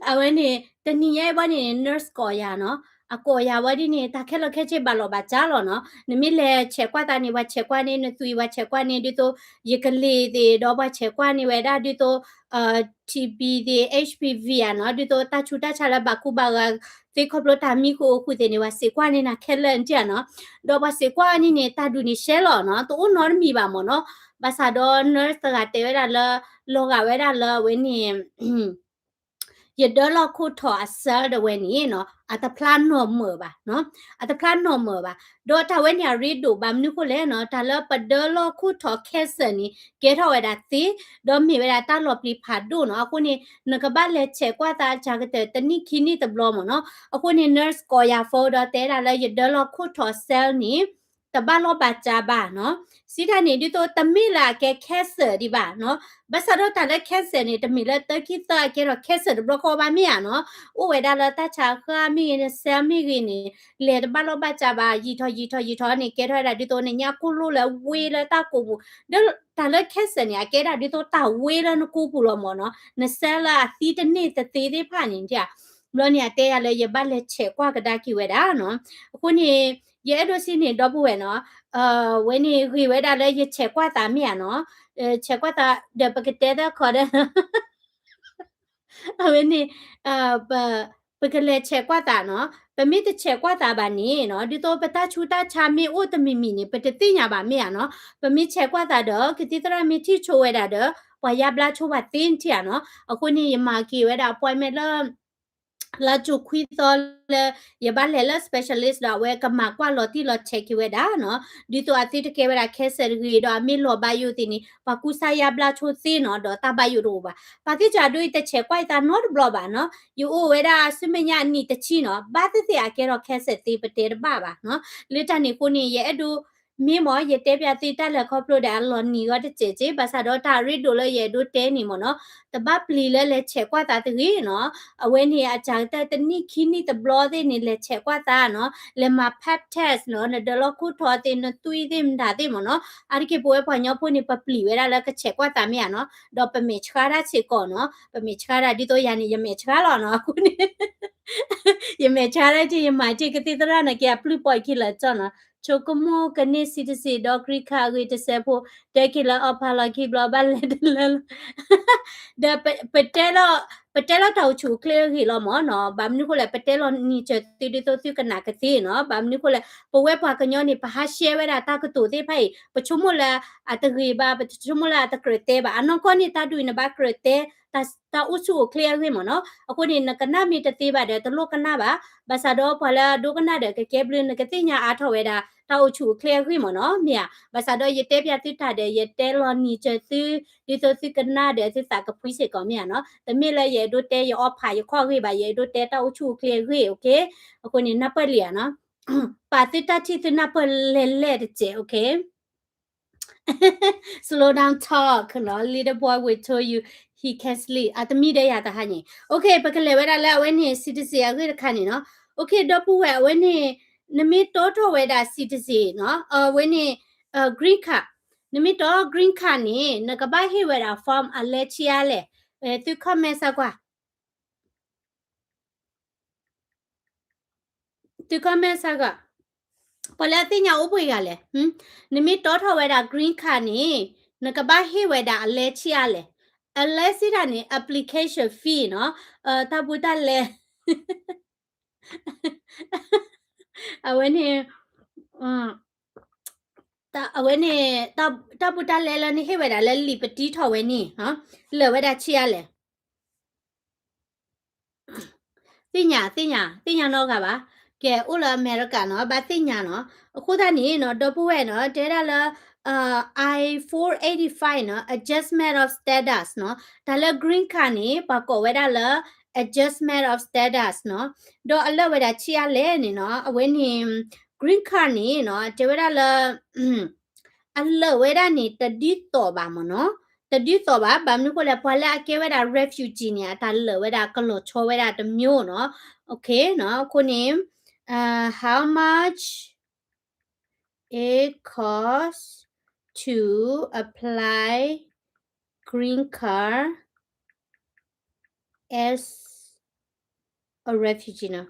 အဝဲန့ၣ် တနံၤညါအံၤဘၣ်န့ၣ် nurse ကိးယၤနီၤ, အကိးယၤဝဲဒ်န့ၣ် တၢ်ခဲလၢာ်ခဲဆ့ဘၣ်လီၤဘၣ်ကၢ်လီၤနီၤ, နမ့ၢ်လဲၤဆဲးကွၢ်သးန့ၣ် ပှၤဆဲးကွၢ်န့ၢ်နသွံၣ် ပှၤဆဲးကွၢ်န့ၢ်ဒ်သိး ယကလ့ၤသ့ၣ် ဒီးပှၤဆဲးကွၢ်န့ၢ်ဝဲဒၣ်ဒ်သိး TB သ့ၣ် HPV ဧါနီၤ, ဒ်သိးတၢ်ဆူးတၢ်ဆါလၢဘၣ်ကူဘၣ်ဂာ်သ့ခီဖျိတၢ်မံဃုာ်အိၣ်ဃုာ်သ့ၣ်န့ၣ် ပှၤစံးကွၢ်န့ၢ်နၤခဲလၢာ်နထံၣ်ဧါနီၤ, ဒီးပှၤစံးကွၢ်န့ၢ်န့ၣ် တၢ်ဒုးန့ၣ်ရှဲလီၤနီၤ, တအိၣ်နီတမံၤဘၣ်မ့ၢ်နီၤ, ဘၣ်ဆၣ်ဒီး nurse တဂၤတဲဝဲဒၣ်လၢ လီၤဂာ်ဝဲဒၣ်လၢအဝဲန့ၣ် ယဒၢလီၢ်ခိၣ်ထီၣ်အ cell ဒၣ်ဝဲန့ၣ်နီၤ အတဖျါနီၢ်မၢၢ်ဘၣ်နီၤ, အတဖျါနီၢ်မၢၢ်ဘၣ်, ဒီးတၢ်ဝဲန့ၣ်အရ့ဒိၣ်ဘၣ်မနုၤဃိလဲၣ်နီၤ, တၢ်လၢပဒၢလီၢ်ခိၣ်ထီၣ် cancer န့ၣ် ကဲထီၣ်ဝဲဒၣ်သ့, ဒီးမ့ၢ်ဝဲဒၣ်တၢ်လီၤပျံၤဖးဒိၣ်နီၤ, အဃိန့ၣ် နကဘၣ်လဲၤဆဲးကွၢ်သးကၢ်ကတၢၢ်တနံၣ်ခံနံၣ်တဘျီမ့ၢ်နီၤ, အဃိန့ၣ် nurse ကိးယၤ phone ဒီးတဲဒၣ်လၢယဒၢလီၢ်ခိၣ်ထီၣ် cell န့ၣ် တဘၣ်လီၢ်ဘၣ်ကၢ်ဘၣ်နီၤ, စံးတၢ်န့ၣ် ဒ်သိးတမ့ၢ်လၢအကဲ cancer ဒံးဘၣ်နီၤ, ဘၣ်ဆၣ်ဒီးတၢ်လၢ cancer န့ၣ် တမ့ၢ်လၢတၢ်ခံသၢအကဲထီၣ် cancer တဘျီဃီဘၣ်မ့ၢ်ဧါနီၤ, အိၣ်ဝဲဒၣ်လၢတၢ်ဆါဃၢ်မ့ၢ်ဂ့ၤ န cell မ့ၢ်ဂ့ၤန့ၣ် လဲၤတဘၣ်လီၢ်ဘၣ်ကၢ်ဘၣ် ယံာ်ထီၣ်ယံာ်ထီၣ်ယံာ်ထီၣ်န့ၣ် ကဲထီၣ်ဝဲဒၣ်ဒ်သိးနညၣ်ကိၢ်လိၣ်လၢဝ့လၢတၢ်ကိာ်ပူၤ, ဒီးတၢ်လၢ cancer န့ၣ် အကဲဒၣ်ဒ်သိးတၢ်ဝ့လၢနကိာ်ပူၤလီၤမ့ၢ်နီၤ, န cell လၢအသံတန့ၢ်တသ့သ့ၣ်တဖၣ်န့ၣ် ဘျီန့ၣ် အတဲယၤလၢယဘၣ်လဲၤဆဲးကွၢ်ကဒါက့ၤဝဲဒၣ်နီၤ, အဃိန့ၣ် ယအဲၣ်ဒိးစံးန့ၣ် ဒီပုၢ်ဝဲၢ်နီၤ, ဝဲန့ၣ်ဂ့ၤဝဲဒၣ်လၢယဆဲးကွၢ်သးမ့ၢ်ဧါနီၤ, ဆဲးကွၢ်သးဒီးပကတဲတၢ်ခီဒီး အဝဲန့ၣ် ပကလဲၤဆဲးကွၢ်သးနီၤ, ပမ့ၢ်တဆဲးကွၢ်သးဘၣ်န့ၣ်နီၤ ဒ်သိးပတၢ်ဆူးတၢ်ဆါမ့ၢ်အိၣ်တမံၤမံၤန့ၣ် ပတသ့ၣ်ညါဘၣ်မ့ၢ်ဧါနီၤ, ပမ့ၢ်ဆဲးကွၢ်သးဒီး ကသံၣ်သရၣ်မ့ၢ်ထံၣ်ဆိဝဲဒၣ်ဒီး ပှၤယါဘျါဆိပှၤသ့နထံၣ်ဧါနီၤ, အဃိန့ၣ် ယမၤက့ၤဝဲဒၣ် appointment လၢ လါကၠိၤခွံသီလၢ ယဘၣ်လဲၤလၢ specialist ဒီးအဝဲကမၤကွၢ်လီၤတံၢ်လီၤဆဲးက့ၤဝဲဒၣ်နီၤ, ဒ်သိးအသ့တကဲဝဲဒၣ် cancer တဂ့ၤဒီးအမ့ၢ်လီၤဘၣ်ယိၣ်သ့ၣ်န့ၣ် ပှၤကူစါယါဘျါဆိသ့နီၤ ဒီးတၢ်ဘၣ်ယိၣ်တအိၣ်ဘၣ်, ပာ်သ့ၣ်စၢ်ဒိအံၤတဆဲးကွၢ်အသးနီတဘျီဘၣ်နီၤ, ယအိၣ်ဝဲဒၣ်ဆူမဲာ်ညါအနံၣ်တဆံနီၤ, ဘၣ်သ့ၣ်သ့ၣ်အကဲထီၣ် cancer သ့ပတဲတဘၣ်ဘၣ်နီၤ, လၢတၢ်န့ၣ်အဃိန့ၣ် ယအဲၣ်ဒိး မ့ၢ်မ့ၢ် ယတဲပျးသုတၢ်လဲၤခီဖျိဒီးအလီၤနံၤဂီၢ်တစဲးက့, ဘၣ်ဆၣ်ဒီးတၢ်အရ့ဒိၣ်လၢယအဲၣ်ဒိးတဲန့ၣ်မ့ၢ်နီၤ, တဘၣ်ပျံၤလၢလဲၤဆဲးကွၢ်သးတဂ့ၤနီၤ, အဝဲန့ၣ်အစှၤကတၢၢ်တနံၣ်ခံနံၣ်တဘျီသ့ၣ်န့ၣ် လဲၤဆဲးကွၢ်သးနီၤ, လဲၤမၤ pap test နီၤ, နဒၢလီၢ်ခိၣ်ထီၣ်သ့ၣ် နသွံၣ်သ့ၣ်မတၤသ့ၣ်မ့ၢ်နီၤ, အါတက့ၢ်ပဝဲပှၤကညီဖိန့ၣ် ပပျံၤဝဲဒၣ်လၢကဆဲးကွၢ်သးမ့ၢ်ဧါနီၤ, ဒီးပမဲာ်ဆှးတၢ်စ့ၢ်ကီးနီၤ, ပမဲာ်ဆှးတၢ်ဒ်သိးယၤန့ၣ် ယမဲာ်ဆှးလီၤနီၤ, အဃိန့ၣ် ယမဲာ်ဆှးတၢ်က့ ယမၤက့ၤကသံၣ်သရၣ်န့ၣ်က့ အပျုၢ်ပိာ်ခံလၢာ်ကၠီနီၤ, ဆိကမိၣ်ကန့ၢ် citizen ဒီး green card အဂ့ၢ်တစဲးဖိ, တဲက့ၤလၢအီဖးလီၤခံဘျီ ဘၣ်လဲၤတလၢလီၤ, ဒီးပ ပတဲလီၤ ပတဲလီၤတၢ်အိၣ်ဆူၣ်အိၣ်ချ့အဂ့ၢ်လီၤမ့ၢ်နီၤ, ဘၣ်မနုၤဃိလဲၣ် ပတဲလီၤနံၤစၢၤသုဒ်သိးသုကနၣ်ကသ့နီၤ, ဘၣ်မနုၤဃိလဲၣ် ပဝဲပှၤကညီန့ၣ် ပဟးရှဲဝဲဒၣ်တၢ်ကတိၤသ့ၣ်တဖၣ်အံၤ ပဆိကမိၣ်လၢအတဂ့ၤဘၣ်, ပဆိကမိၣ်လၢအတကြၢးတဲဘၣ်, အနီၢ်ကီၢ်န့ၣ် တၢ်ဒ်အံၤနဘၣ်ကြၢးတဲ တၢ်အိၣ်ဆူၣ်အိၣ်ချ့အဂ့ၢ်မ့ၢ်နီၤ, အဃိန့ၣ် နကနၣ်မ့ၢ်တသ့ဘၣ်ဒီး တလိၣ်ကနၣ်ဘၣ်, ဘၣ်ဆၣ်ဒီးပှၤလၢအဒိကနၣ်ဒီး ကကဲဘျုး နကသ့ၣ်ညါအါထီၣ်ဝဲဒၣ် တၢ်အိၣ်ဆူၣ်အိၣ်ချ့အဂ့ၢ်မ့ၢ်နီၤ, မ့ၢ်ဧါ, ဘၣ်ဆၣ်ဒီးယတဲပျးသုတၢ်ဒီး ယတဲလီၤနံၤစၢၤသု ဒ်သိးသုကနၣ်ဒီးသုသးကဖှံစ့ၢ်ကီးမ့ၢ်ဧါနီၤ, တမ့ၢ်လၢယအဲၣ်ဒိးတဲယအီဖးယခီၣ်အဂ့ၢ်ဘၣ်, ယအဲၣ်ဒိးတဲတၢ်အိၣ်ဆူၣ်အိၣ်ချ့အဂ့ၢ်, အဃိန့ၣ် နၢ်ပၢၢ်လံဧါနီၤ, ပာ်သုတၢ်ထံၣ်သုနၢ်ပၢၢ်လဲၢ်လဲၢ်တစဲး, Slow down talk နီၤ, little boy will tell you he can't sleep အတမံၤဒီးယၤတဟါညါ, ပကလဲၤဝဲဒၣ်လၢအဝဲန့ၣ် citizen အဂ့ၢ်တခါန့ၣ်နီၤ, ဒီပုၢ်ဝဲၢ်အဝဲန့ၣ် နမ့ၢ်တီထီၣ်ဝဲဒၣ် citizen နီၤ, အဝဲန့ၣ် green card, နမ့ၢ်တီ green card န့ၣ် နကဘၣ်ဟ့ၣ်ဝဲဒၣ် form အလဲဆံးအါလဲၣ်, သု comment စၢ်ကွၢ် သု comment စၢ်ကွၢ်, ပှၤလၢအသ့ၣ်ညါအိၣ်ပှဲၤဂၤလဲၣ်, နမ့ၢ်တီထီၣ်ဝဲဒၣ် green card န့ၣ် နကဘၣ်ဟ့ၣ်ဝဲဒၣ်အလဲဆံးအါလဲၣ်. အလဲစံးတၢ်န့ၣ် application fee နီၤ, တၢ်ဘူးတၢ်လဲ အဝဲန့ၣ် အဝဲန့ၣ် တၢ်ဘူးတၢ်လဲလၢနဟ့ၣ်ဝဲဒၣ်လၢလံာ်ပတံထီၣ်ဝဲန့ၣ် လၢာ်ဝဲဒၣ်ဆံးအါလဲၣ်. သ့ၣ်ညါ သ့ၣ်ညါ သ့ၣ်ညါနီတဂၤဘၣ်. ကဲ အိၣ်လၢအမဲရကၤနီၤ ဘၣ်သ့ၣ်ညါနီၤ. အဃိသတးန့ၣ်နီၤ ဒီပုၢ်ဝဲၢ်နီၤ တဲဒၣ်လၢ I four eighty-five နီၤ adjustment of status နီၤ. တၢ်လၢ green card န့ၣ် ပှၤကိးဝဲဒၣ်လၢ adjustment of status နီၤ. ဒီးအလၢာ်ဝဲဒၣ်ဆံးအါလဲၣ်န့ၣ်နီၤ အဝဲန့ၣ် green card န့ၣ်နီၤ တဲဝဲဒၣ်လၢ အလၢာ်ဝဲဒၣ်န့ၣ် တဒ်သိးဘၣ်မ့ၢ်နီၤ. တဒ်သိးဘၣ် ဘၣ်မနုၤဃိလဲၣ် ပှၤလၢအကဲဝဲဒၣ် refugee န့ၣ် အတၢ်လၢာ်ဝဲဒၣ်ကလီၤဆီဝဲဒၣ်တမျိုးနီၤ. Okay နီၤ အဃိန့ၣ် how much it costs to apply green card as a refugee နီၤ.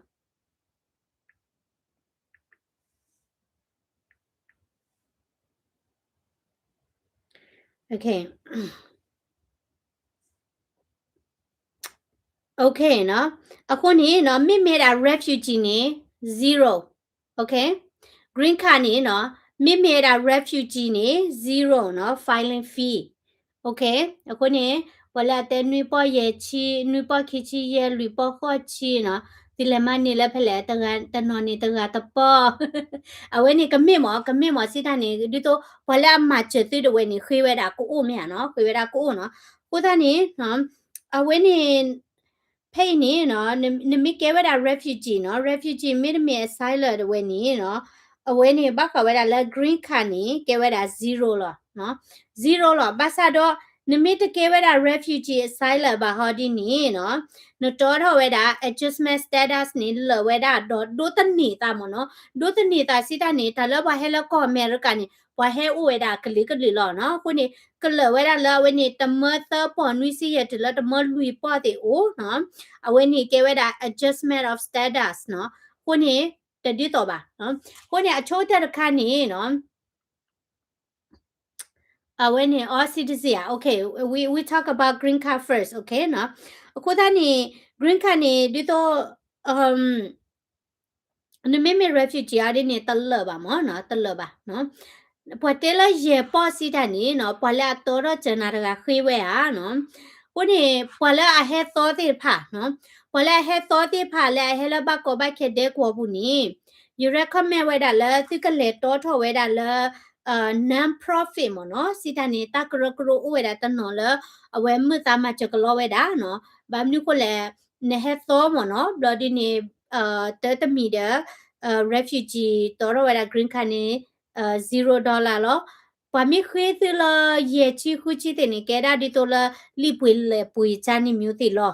Okay. Okay နီၤ. အဃိန့ၣ်နီၤ မ့မ့ၢ်ဒၣ် refugee န့ၣ် zero. Okay. Green card န့ၣ်နီၤ မ့မ့ၢ်ဒၣ် refugee န့ၣ် zero နီၤ filing fee. Okay. အဃိန့ၣ် ပှၤလၢအတဲနွံပီၢ်ယဲၢ်ဆံ နွံပီၢ်ခံဆံယဲၢ် လွံၢ်ပီၢ်ဃိးဆံနီၤ သုလဲၤမၤန့ၢ်လၢဖဲလဲၣ် တနီၤန့ၣ်တဂၤတပီၢ် အဝဲန့ၣ်ကမ့ၢ်မ့ၢ် ကမ့ၢ်မ့ၢ်စံးတၢ်န့ၣ် ဒ်သိးပှၤလၢအမၤစၢၤသုတဝဲန့ၣ် ဃ့ဝဲဒၣ်ကအိၣ်မ့ၢ်ဧါနီၤ ဃ့ဝဲဒၣ်ကအိၣ်နီၤ. အဃိသတးန့ၣ် အဝဲန့ၣ် ဖဲအံၤန့ၣ်နီၤ နမ့ၢ်ကဲဝဲဒၣ် refugee နီၤ refugee မ့တမ့ၢ် asylum တဝဲန့ၣ်နီၤ အဝဲန့ၣ်ဘၣ်ဃးဝဲဒၣ်လၢ green card န့ၣ် ကဲဝဲဒၣ် zero လီၤ. zero လီၤ. ဘၣ်ဆၣ်ဒီး နမ့ၢ်တကဲဝဲဒၣ် refugee asylum ဘၣ်ဟီဒ်န့ၣ်နီၤ နတီထီၣ်ဝဲဒၣ် adjustment status န့ၣ် လၢာ်ဝဲဒၣ်ဒီးဒိးသန့ၤသးမ့ၢ်နီၤ ဒိးသန့ၤသးစံးတၢ်န့ၣ် တၢ်လၢပှၤဟဲလၢကီၢ်အမဲရကၤန့ၣ် ပှၤဟဲအိၣ်ဝဲဒၣ်ကလုာ်ကလုာ်လီၤနီၤ. အဃိန့ၣ် ကလၢာ်ဝဲဒၣ်လၢအဝဲန့ၣ် တမၢသၢပီၢ်နွံဆံယဲၢ်တုၤလၢ တမၢလွံၢ်ပီၢ်သ့ၣ်အိၣ်နီၤ အဝဲန့ၣ်ကဲဝဲဒၣ် adjustment of status နီၤ. အဃိန့ၣ် တဒ်သိးဘၣ်. အဃိန့ၣ် အဆိကတၢၢ်တခါန့ၣ်နီၤ အဝဲန့ၣ် all citizen ဧါ. Okay, we we talk about green card first, okay နီၤ. အဃိသတးန့ၣ် green card န့ၣ် ဒ်သိး နမ့မ့ၢ် refugee အီၤဒ်န့ၣ် တလၢာ်ဘၣ်မ့ၢ်နီၤ တလၢာ်ဘၣ်. ပှၤတဲလၢယဲၢ်ပီၢ်စံးတၢ်န့ၣ်နီၤ ပှၤလၢအတီထီၣ်စၢၤနၤတဂၤဃ့ဝဲဧါနီၤ. အဃိန့ၣ် ပှၤလၢအဟဲသီသ့ၣ်တဖၣ်နီၤ ပှၤလၢအဟဲသီသ့ၣ်တဖၣ်လၢအဟဲလၢဘၣ်ကီဘၣ်ခဲဒဲကဝီၤပူၤန့ၣ် ယ recommend ဝဲဒၣ်လၢသုကလဲၤတီထီၣ်ဝဲဒၣ်လၢ non-profit မ့ၢ်နီၤ စံးတၢ်န့ၣ် တၢ်ကရၢကရိအိၣ်ဝဲဒၣ်တနီၤလၢ အဝဲမုာ်သးမၤစၢၤကလီဝဲဒၣ်နီၤ. ဘၣ်မနုၤဃိလဲၣ် နဟဲသီမ့ၢ်နီၤ ဘျီဒ်န့ၣ် တၢ်တမံၤဒီး refugee တီထီၣ်ဝဲဒၣ် green card န့ၣ် zero dollar လီၤ. ပှၤမ့ၢ်ဃ့သုလၢယဲၢ်ဆံဃုဆံသ့ၣ်န့ၣ် ကဲဒၣ်ဒ်သိးလၢလံာ်ပှ့ၤလဲၢ်ပှ့ၤကၢ်န့ၣ် မျိုးသ့ၣ်လီၤ.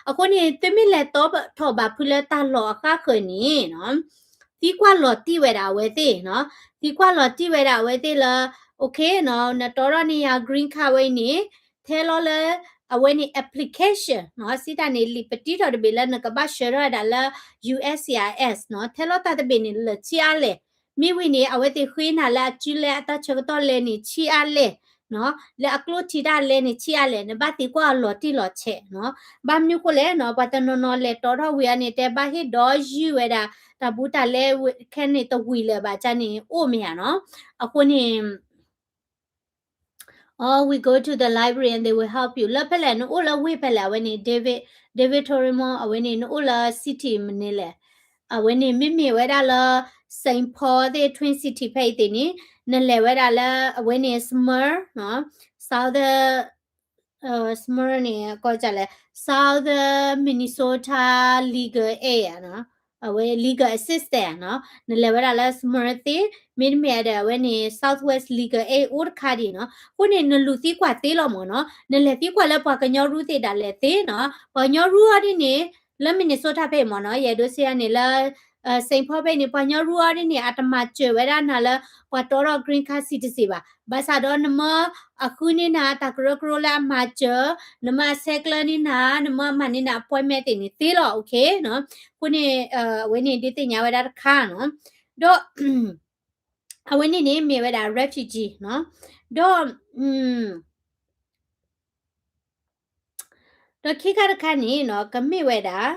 အဃိန့ၣ် သုမ့ၢ်လဲၤတီထီၣ်ဘၣ်ဖုလၢတၢ်လီၢ်အဃၣ်ဃၢၤန့ၣ်နီၤ သံကွၢ်လီၤတံၢ်ဝဲဒၣ်အဝဲသ့ၣ်နီၤ သံကွၢ်လီၤတံၢ်ဝဲဒၣ်အဝဲသ့ၣ်လၢ okay နီၤ နတီထီၣ်န့ၢ်ယၤ green card ဝဲအံၤန့ၣ် ထဲလီၤလၢ အဝဲန့ၣ် application နီၤ စံးတၢ်န့ၣ် လံာ်ပတံထီၣ်တဘ့ၣ်လၢနကဘၣ်ဆှၢထီၣ်ဝဲဒၣ်လၢ U S C I S နီၤ ထဲလီၤတၢ်တဘ့ၣ်န့ၣ် လၢာ်ဆံးအါလဲၣ်. မ့ၢ်ဝံၤန့ၣ် အဝဲသ့ၣ်ဃ့နၤလၢအစုလဲအတၢ်ဆၢကတီၢ်လဲၣ်န့ၣ်ဆံးအါလဲၣ်နီၤ လၢအကျိၣ်ထံးတၢ်လဲၣ်န့ၣ်ဆံးအါလဲၣ် နဘၣ်သံကွၢ်အီၤလီၤတံၢ်လီၤဆဲးနီၤ. ဘၣ်မနုၤဃိလဲၣ်နီၤ ပှၤတနီၤနီၤလဲၤတီထီၣ်ဝံၤအီၤန့ၣ် တဲဘၣ်ဟ့ၣ်ဒီးယုၢ်ဝဲဒၣ် တၢ်ဘူးတၢ်လဲခဲန့ၣ်တဝံၤလၢၤဘၣ်ကၢ်န့ၣ် အိၣ်မ့ၢ်ဧါနီၤ. အဃိန့ၣ် or we go to the library and they will help you လၢဖဲလဲၣ် နအိၣ်လၢဝ့ၢ်ဖဲလဲၣ် အဝဲန့ၣ် David David Torimo အဝဲန့ၣ် နအိၣ်လၢ city မနုၤလဲၣ်. အဝဲန့ၣ် မ့မ့ၢ်ဝဲဒၣ်လၢ Saint Paul သ့ၣ် Twin City ဖဲအံၤသ့ၣ်န့ၣ် နလဲၤဝဲဒၣ်လၢ အဝဲန့ၣ် SMERS နီၤ Southern SMERS န့ၣ် ကိးကလဲၣ် Southern Minnesota Legal Aid နီၤ အဝဲ legal assistance နီၤ နလဲၤဝဲဒၣ်လၢ SMERS သ့ၣ် မ့တမ့ၢ်ဒီး အဝဲန့ၣ် Southwest Legal Aid အိၣ်တခါဒံးနီၤ. အဃိန့ၣ် နလူၤသံကွၢ်သ့လီၤမ့ၢ်နီၤ နလဲၤသံကွၢ်လၢပှၤကညီရူသ့ၣ်ဒၣ်လဲာ်သ့နီၤ ပှၤကညီရူအီၤဒ်န့ၣ် လၢ Minnesota ဖဲအံၤမ့ၢ်နီၤ ယအဲၣ်ဒိးစံးယၤန့ၣ်လၢ Saint Paul ဖဲအံၤန့ၣ် ပှၤကညီရူအီၤဒ်န့ၣ် အတမၤစၢၤဝဲဒၣ်နၤလၢ ပှၤတီထီၣ် green card citizen ဘၣ်. ဘၣ်ဆၣ်ဒီးနမ့ၢ်အဃုန့ၢ်နၤတၢ်ကရၢကရိလၢအမၤစၢၤ နမ့ၢ်အဆဲးကျၢန့ၢ်နၤ နမ့ၢ်အမၤန့ၢ်နၤ appointment သ့ၣ်န့ၣ်သ့လီၤ okay နီၤ. အဃိန့ၣ် အဝဲန့ၣ်ဒုးသ့ၣ်ညါဝဲဒၣ်တခါနီၤ ဒီး အဝဲန့ၣ်န့ၣ်မ့ၢ်ဝဲဒၣ် refugee နီၤ, ဒီး ဒီးခံခါတခါန့ၣ်နီၤ ကမ့ၢ်ဝဲဒၣ်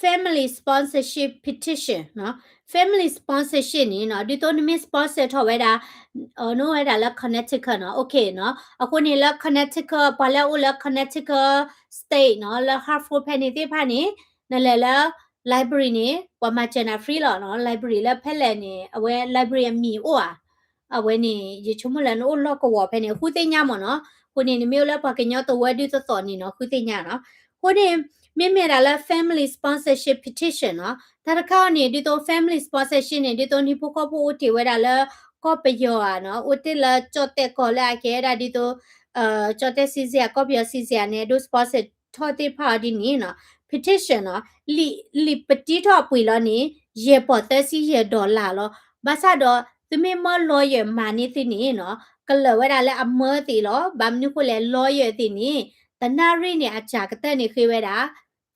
family sponsorship petition နီၤ, family sponsorship န့ၣ်နီၤ ဒ်သိးနမ့ၢ် sponsor ထီၣ်ဝဲဒၣ် နအိၣ်ဝဲဒၣ်လၢ Connecticut နီၤ, OK နီၤ, အဃိန့ၣ်လၢ Connecticut ပှၤလၢအအိၣ်လၢ Connecticut State နီၤ လၢ Hartford ဖဲန့ၣ်သ့ၣ်တဖၣ်န့ၣ် နလဲၤလၢ library န့ၣ် ပှၤမၤစၢၤနၤ free လီၤနီၤ, library လၢဖဲလဲၣ်န့ၣ် အဝဲ library အမံၤအိၣ်ဧါ အဝဲန့ၣ် ယဆိကမိၣ်လၢနအိၣ်လီၢ်ကဝီၤဖဲန့ၣ် ဃုသ့ၣ်ညါမ့ၢ်နီၤ, အဃိန့ၣ် နမ့ၢ်အိၣ်လၢပှၤကညီတဝၢဒုၣ်သသိးန့ၣ်နီၤ ဃုသ့ၣ်ညါနီၤ, အဃိန့ၣ် မ့မ့ၢ်ဒၣ်လၢ family sponsorship petition နီၤ, တၢ်တခါအံၤန့ၣ် ဒ်သိး family sponsorship န့ၣ် ဒ်သိးနဟံၣ်ဖိဃီဖိအိၣ်တ့ၢ်ဝဲဒၣ်လၢ ကီၢ်ပယီၤဧါနီၤ, အိၣ်တ့ၢ်လၢကၠီၣ်တဲၣ်ကီၢ်လၢအကဲဝဲဒၣ်ဒ်သိး ကၠီၣ်တဲၣ် citizen ဧါ ကီၢ်ပယီၤ citizen န့ၣ် ဒိး sponsor ထီၣ်သ့ၣ်တဖၣ်အီၤဒ်န့ၣ်နီၤ, petition နီၤ, လံာ်ပတံထီၣ်အပှ့ၤလီၤန့ၣ် ယဲၢ်ပီၢ်သၢဆံယဲၢ် dollar လီၤ, ဘၣ်ဆၣ်ဒီး သုမ့ၢ်မၢ lawyer မၤန့ၢ်သုန့ၣ်နီၤ ကလၢာ်ဝဲဒၣ်လၢအမၢသ့ၣ်လီၤ, ဘၣ်မနုၤဃိလဲၣ် lawyer သ့ၣ်န့ၣ် တနၣ်ရံၣ်န့ၣ် အစှၤကတၢၢ်န့ၣ်ဃ့ဝဲဒၣ်